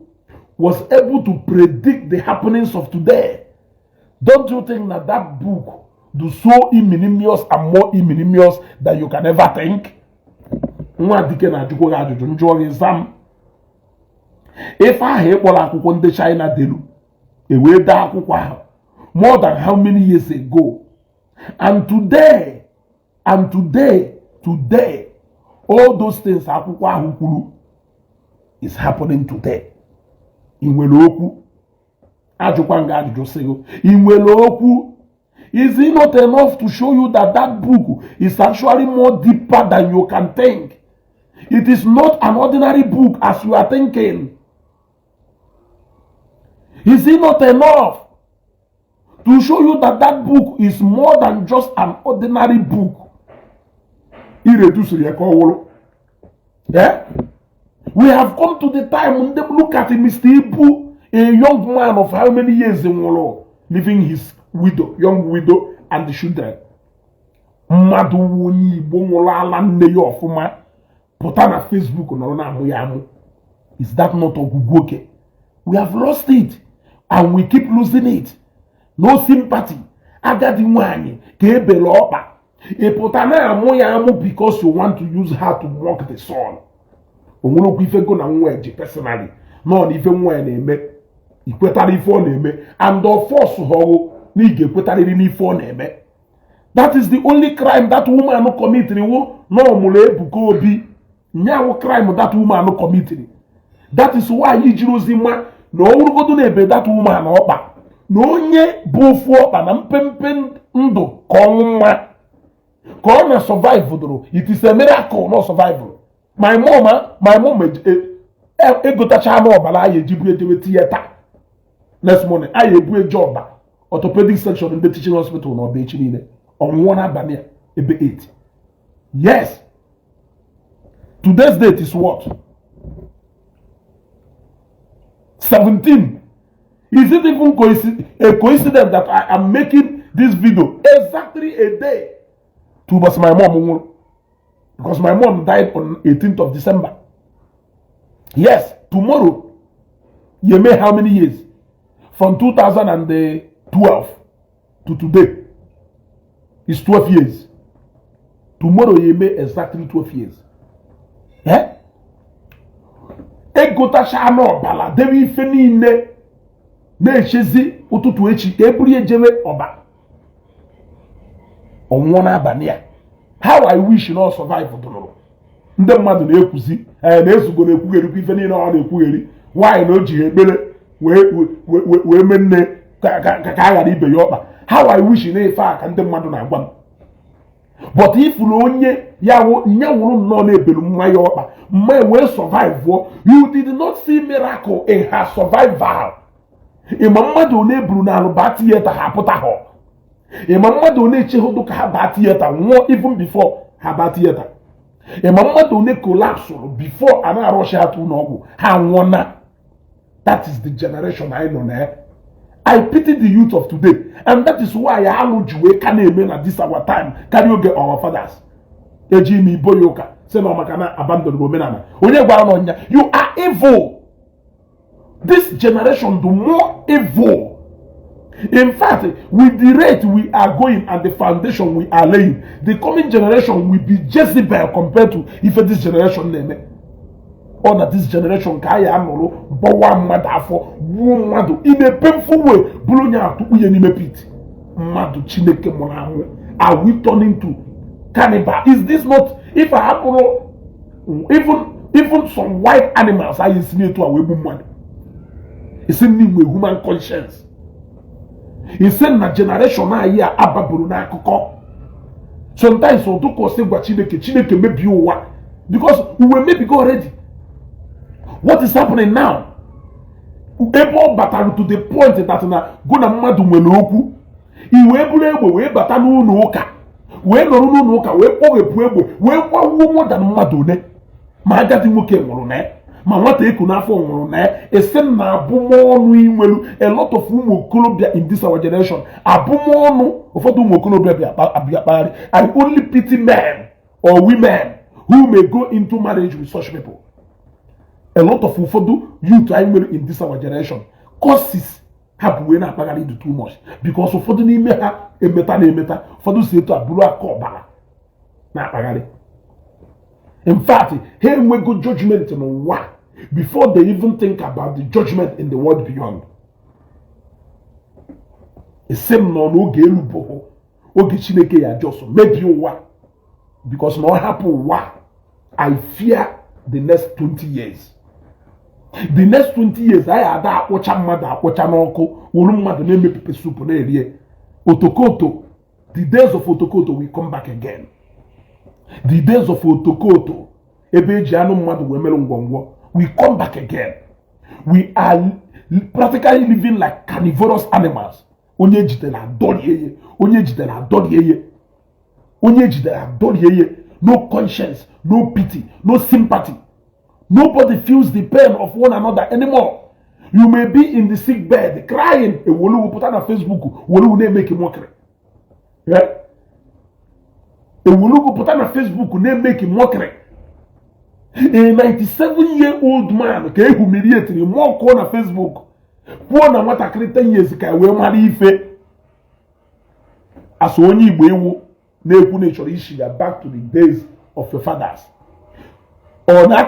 was able to predict the happenings of today? Don't you think that that book is so ignominious and more ignominious than you can ever think? If I hear what the China delu, more than how many years ago? And today, all those things is happening today. Inweloku. Ajukwanga ajujosego. Inweloku. Is it not enough to show you that that book is actually more deeper than you can think? It is not an ordinary book as you are thinking. Is it not enough to show you that that book is more than just an ordinary book? Yeah? We have come to the time when they look at Mr. Ibu, a young man of how many years in Wolo, leaving his young widow, and the children. Facebook. Is that not Ogugoke? We have lost it, and we keep losing it. No sympathy. Agadi mwani, kebelopa. Epotana amoyamu because you want to use her to mock the sun. Onwere ife go na nweji personally no ife nwe na-eme ikwetara ife ọ na-eme and of force ho na ige kwetariri n'ife ọ na-eme. That is the only crime that woman committed. No mule Ebuka Obi nyawo crime that woman committed. That is why Ijirozima no urugodo na ebe that woman ọkpa na onye bụ ofu ọkpa na mpempe ndụ ka ọnwụnwa ka ọ na survive doro. It is a miracle, not survival. My mom egotacha ma obala aye jibu ejewe theater. Next morning aye ebu a job orthopedic section in the teaching hospital no be chinile on one abania ebe 8. Yes. Today's date is what? 17. Is it even a coincidence that I am making this video exactly a day to my mom? Because my mom died on 18th of December. Yes, tomorrow. You may how many years? From 2012 to today. It's 12 years. Tomorrow you may exactly 12 years. Eh? Egota shano bala. Dewi feni ne. Ne shezi ututu echi. Eburi ejewe oba. Onwona bania. How I wish you not survive for tomorrow. Ndị mmadụ na-ekwuzi na-ezugo na-ekwugheri ife niile ọ na-ekwugheri why na o ji ekpere wee menne ka a ghara ibe ya ọkpa. How I wish na ife a ka ndị mmadụ na-agwa m. But if onye ya nwụrụ nnọọ na-ebelu mma ya ọkpa mma wee survive, you did not see miracle in her survival. Ịma mmadụ na-eburu na alụba tiyeta ha pụta ha. Ịma mmadụ na-echehodo ka ha baa tiyeta nwụọ even before ha baa tiyeta. Ịma mmadụ na collapse before a na-arụshi atụ n'ọgwụ ha nwụọ na. That is the generation I know now. I pity the youth of today, and that is why I allow you can at this our time. Can you get our fathers? Ejimi Boyoka, say no makana abandon womenana. You are evil. This generation do more evil. In fact, with the rate we are going and the foundation we are laying, the coming generation will be Jezebel compared to if this generation name. Or that this generation kaya amolo bawa madafo madu in a painful way bulonya to uyenime pit madu chineke monamu. Are we turning to cannibal? Is this not if I have even some white animals are insinuate to a woman? It's in with human conscience. It's in na generation na here ababuru na akoko. Sometimes so to say what chineke maybe you what because we will maybe go already. What is happening now? Ebo battle to the point that na go na mmadu nwere okwu. Iwe buru egbe we bata n'ụlọ ụka. We nọrọ n'ụlọ ụka we kpọghepụ egbe we kwawuo more than mmadu ne. Ma agadi nwoke nwụrụ na ma nwata eku n'afọ nwụrụ na esen na abụmọnụ inwelu a lot of ụmụ okorobịa in this our generation abụmọnụ ụfọdụ ụmụ okorobịa abịakpagharị. I only pity men or women who may go into marriage with such people. A lot of ụfọdụ youth I will in this our generation causes have we na akpagharị do too much because ụfọdụ n'ime ha emeta na emeta ụfọdụ si etu abụrụ aka ọbara na akpagharị. In fact, here we go judgment in what before they even think about the judgment in the world beyond. The same no oge elubo oge Chineke ya just maybe what because no happen what I fear the next 20 years. The next 20 years I had that watcha mother watcha n'ọkụ wolu mmadụ na-eme pepe soup na erie otokoto. The days of otokoto will come back again. The days of otokoto ebe eji anụ mmadụ wee mere ngwongwo we come back again. We are practically living like carnivorous animals. Onye jidere adọrie ye, onye jidere adọrie ye, onye jidere adọrie ye. No conscience, no pity, no sympathy. Nobody feels the pain of one another anymore. You may be in the sick bed crying. A wolu will put on Facebook. Wolu will make a mockery. Yeah? A wolu will put on Facebook. Will make a mockery. A 97-year-old man can humiliate him more on Facebook. Poor na what a 10 years ago we marry ife. As only Igbo na-ekwu nature issue back to the days of your fathers. Or na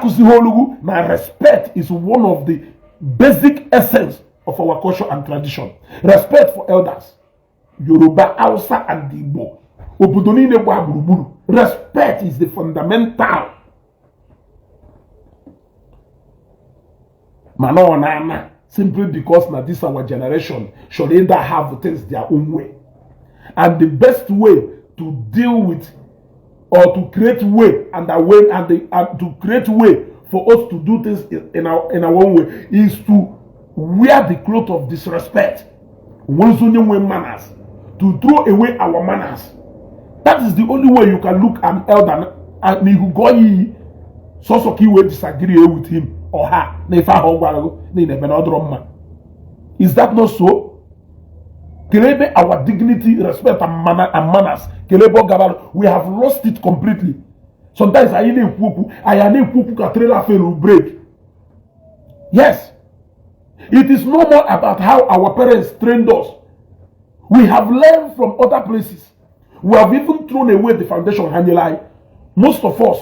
respect is one of the basic essence of our culture and tradition. Respect for elders. Yoruba, Hausa, and Igbo. Respect is the fundamental. Manona, simply because now this our generation should either have things their own way. And the best way to deal with or to create way and to create way for us to do things in our own way is to wear the cloth of disrespect. Manners, to throw away our manners. That is the only way you can look an elder and you go so will disagree with him or her. Is that not so? Our dignity, respect, and manners. We have lost it completely. Sometimes I am a trailer fail will break. Yes. It is no more about how our parents trained us. We have learned from other places. We have even thrown away the foundation. Most of us,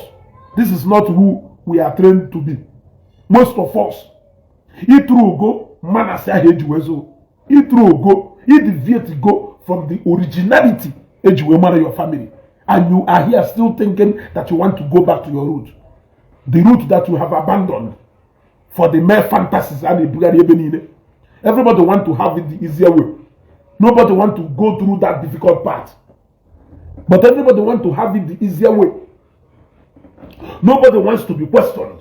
this is not who we are trained to be. Most of us. Go deviate go from the originality age you marry your family, and you are here still thinking that you want to go back to your root, the root that you have abandoned for the mere fantasies and the everybody want to have it the easier way. Nobody want to go through that difficult path, but everybody want to have it the easier way. Nobody wants to be questioned.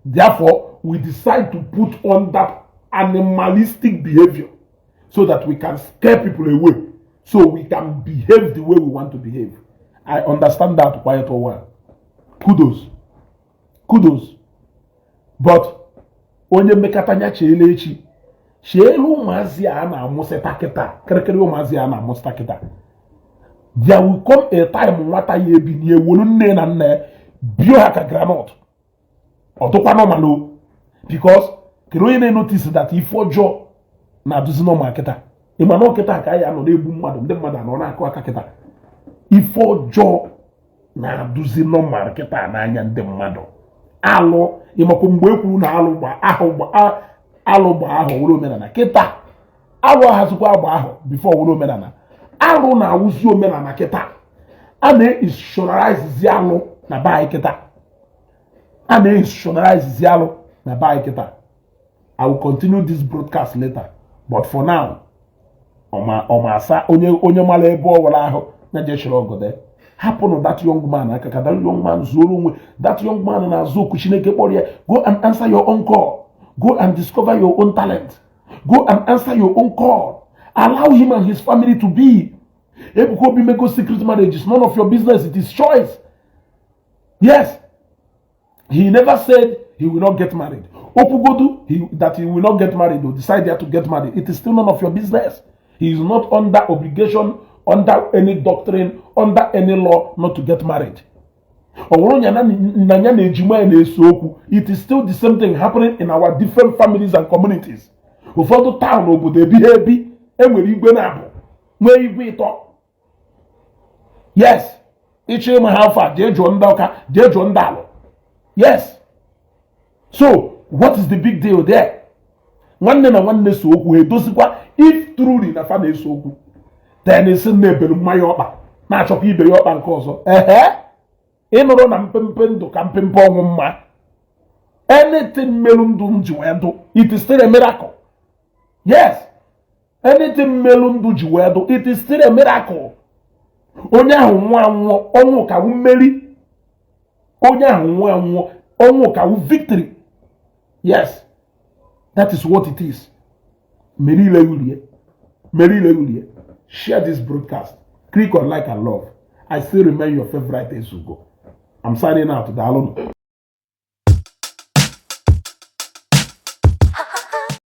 Therefore, we decide to put on that animalistic behavior so that we can scare people away, so we can behave the way we want to behave. I understand that quite well. Kudos. But onye mmekọtanya chele echi chelu ụmụazị a na-amụsịta kịta kịrịkịrị ụmụazị a na-amụsịta kịta there will come a time nwata ya ebinye wolu nne na nna bio ha ka granọt ọtụkwa nọmalụ because kedu onye na-enotice that ife ọjọọ na-adụzi nọmal kịta ịma na kịta ka ya nọ na-egbu mmadụ ndị mmadụ anọ na-akụ aka kịta ife ọjọọ na-adụzi nọmal kịta n'anya ndị mmadụ alụ ịmakwa mgbe e kwuru na alụ gba ahụ were omenala kịta alụ ahazikwa agba ahụ bifo were omenala alụ na-awụzi omenala kịta a na-institutionalize alụ na be anyị kịta a na-institutionalize alụ na be anyị kịta. I will continue this broadcast later but for now ọmasa onye mara ebe ọ were ahụ na jechiri ọgọdọ hapụnụ that young man aka ka that young man zuoro onwe that young man na-azụ okwu Chineke kpọrọ ya go and answer your own call. Go and discover your own talent. Go and answer your own call. Allow him and his family to be. Ebuka Obi make secret marriages. None of your business. It is choice. Yes. He never said he will not get married. Opugodu, that he will not get married or decide to get married. It is still none of your business. He is not under obligation, under any doctrine, under any law not to get married. It is still the same thing happening in our different families and communities. Ụfọdụ town obodo ebi enwere igwe na-abụ nwee igwe ịtọ. Yes, ịchọ ịma ha afọ jee jụọ ndị ọka jee jụọ ndị alụ. Yes. So what is the big deal there? Nwanne na nwanne so okwu edozikwa if truly na fa na-eso okwu then esi na-ebelu mmanya ọkpa na-achọkwa ibe ya ọkpa nke ọzọ. Ịnụrụ na mpempe ndụ ka mpempe ọnwụ mma. Anything melu ndụ m ji wee dụ, it is still a miracle. Yes. Anything melu ndụ ji wee dụ, it is still a miracle. Onye ahụ nwụọ anwụọ, ọnwụ ka wụ mmeri. Onye ahụ nwụọ anwụọ, ọnwụ ka wụ victory. Yes. That is what it is. Meri ile ulie. Share this broadcast. Click on like and love. I still remain your favorite Ezugo. I'm signing out. Daalụ.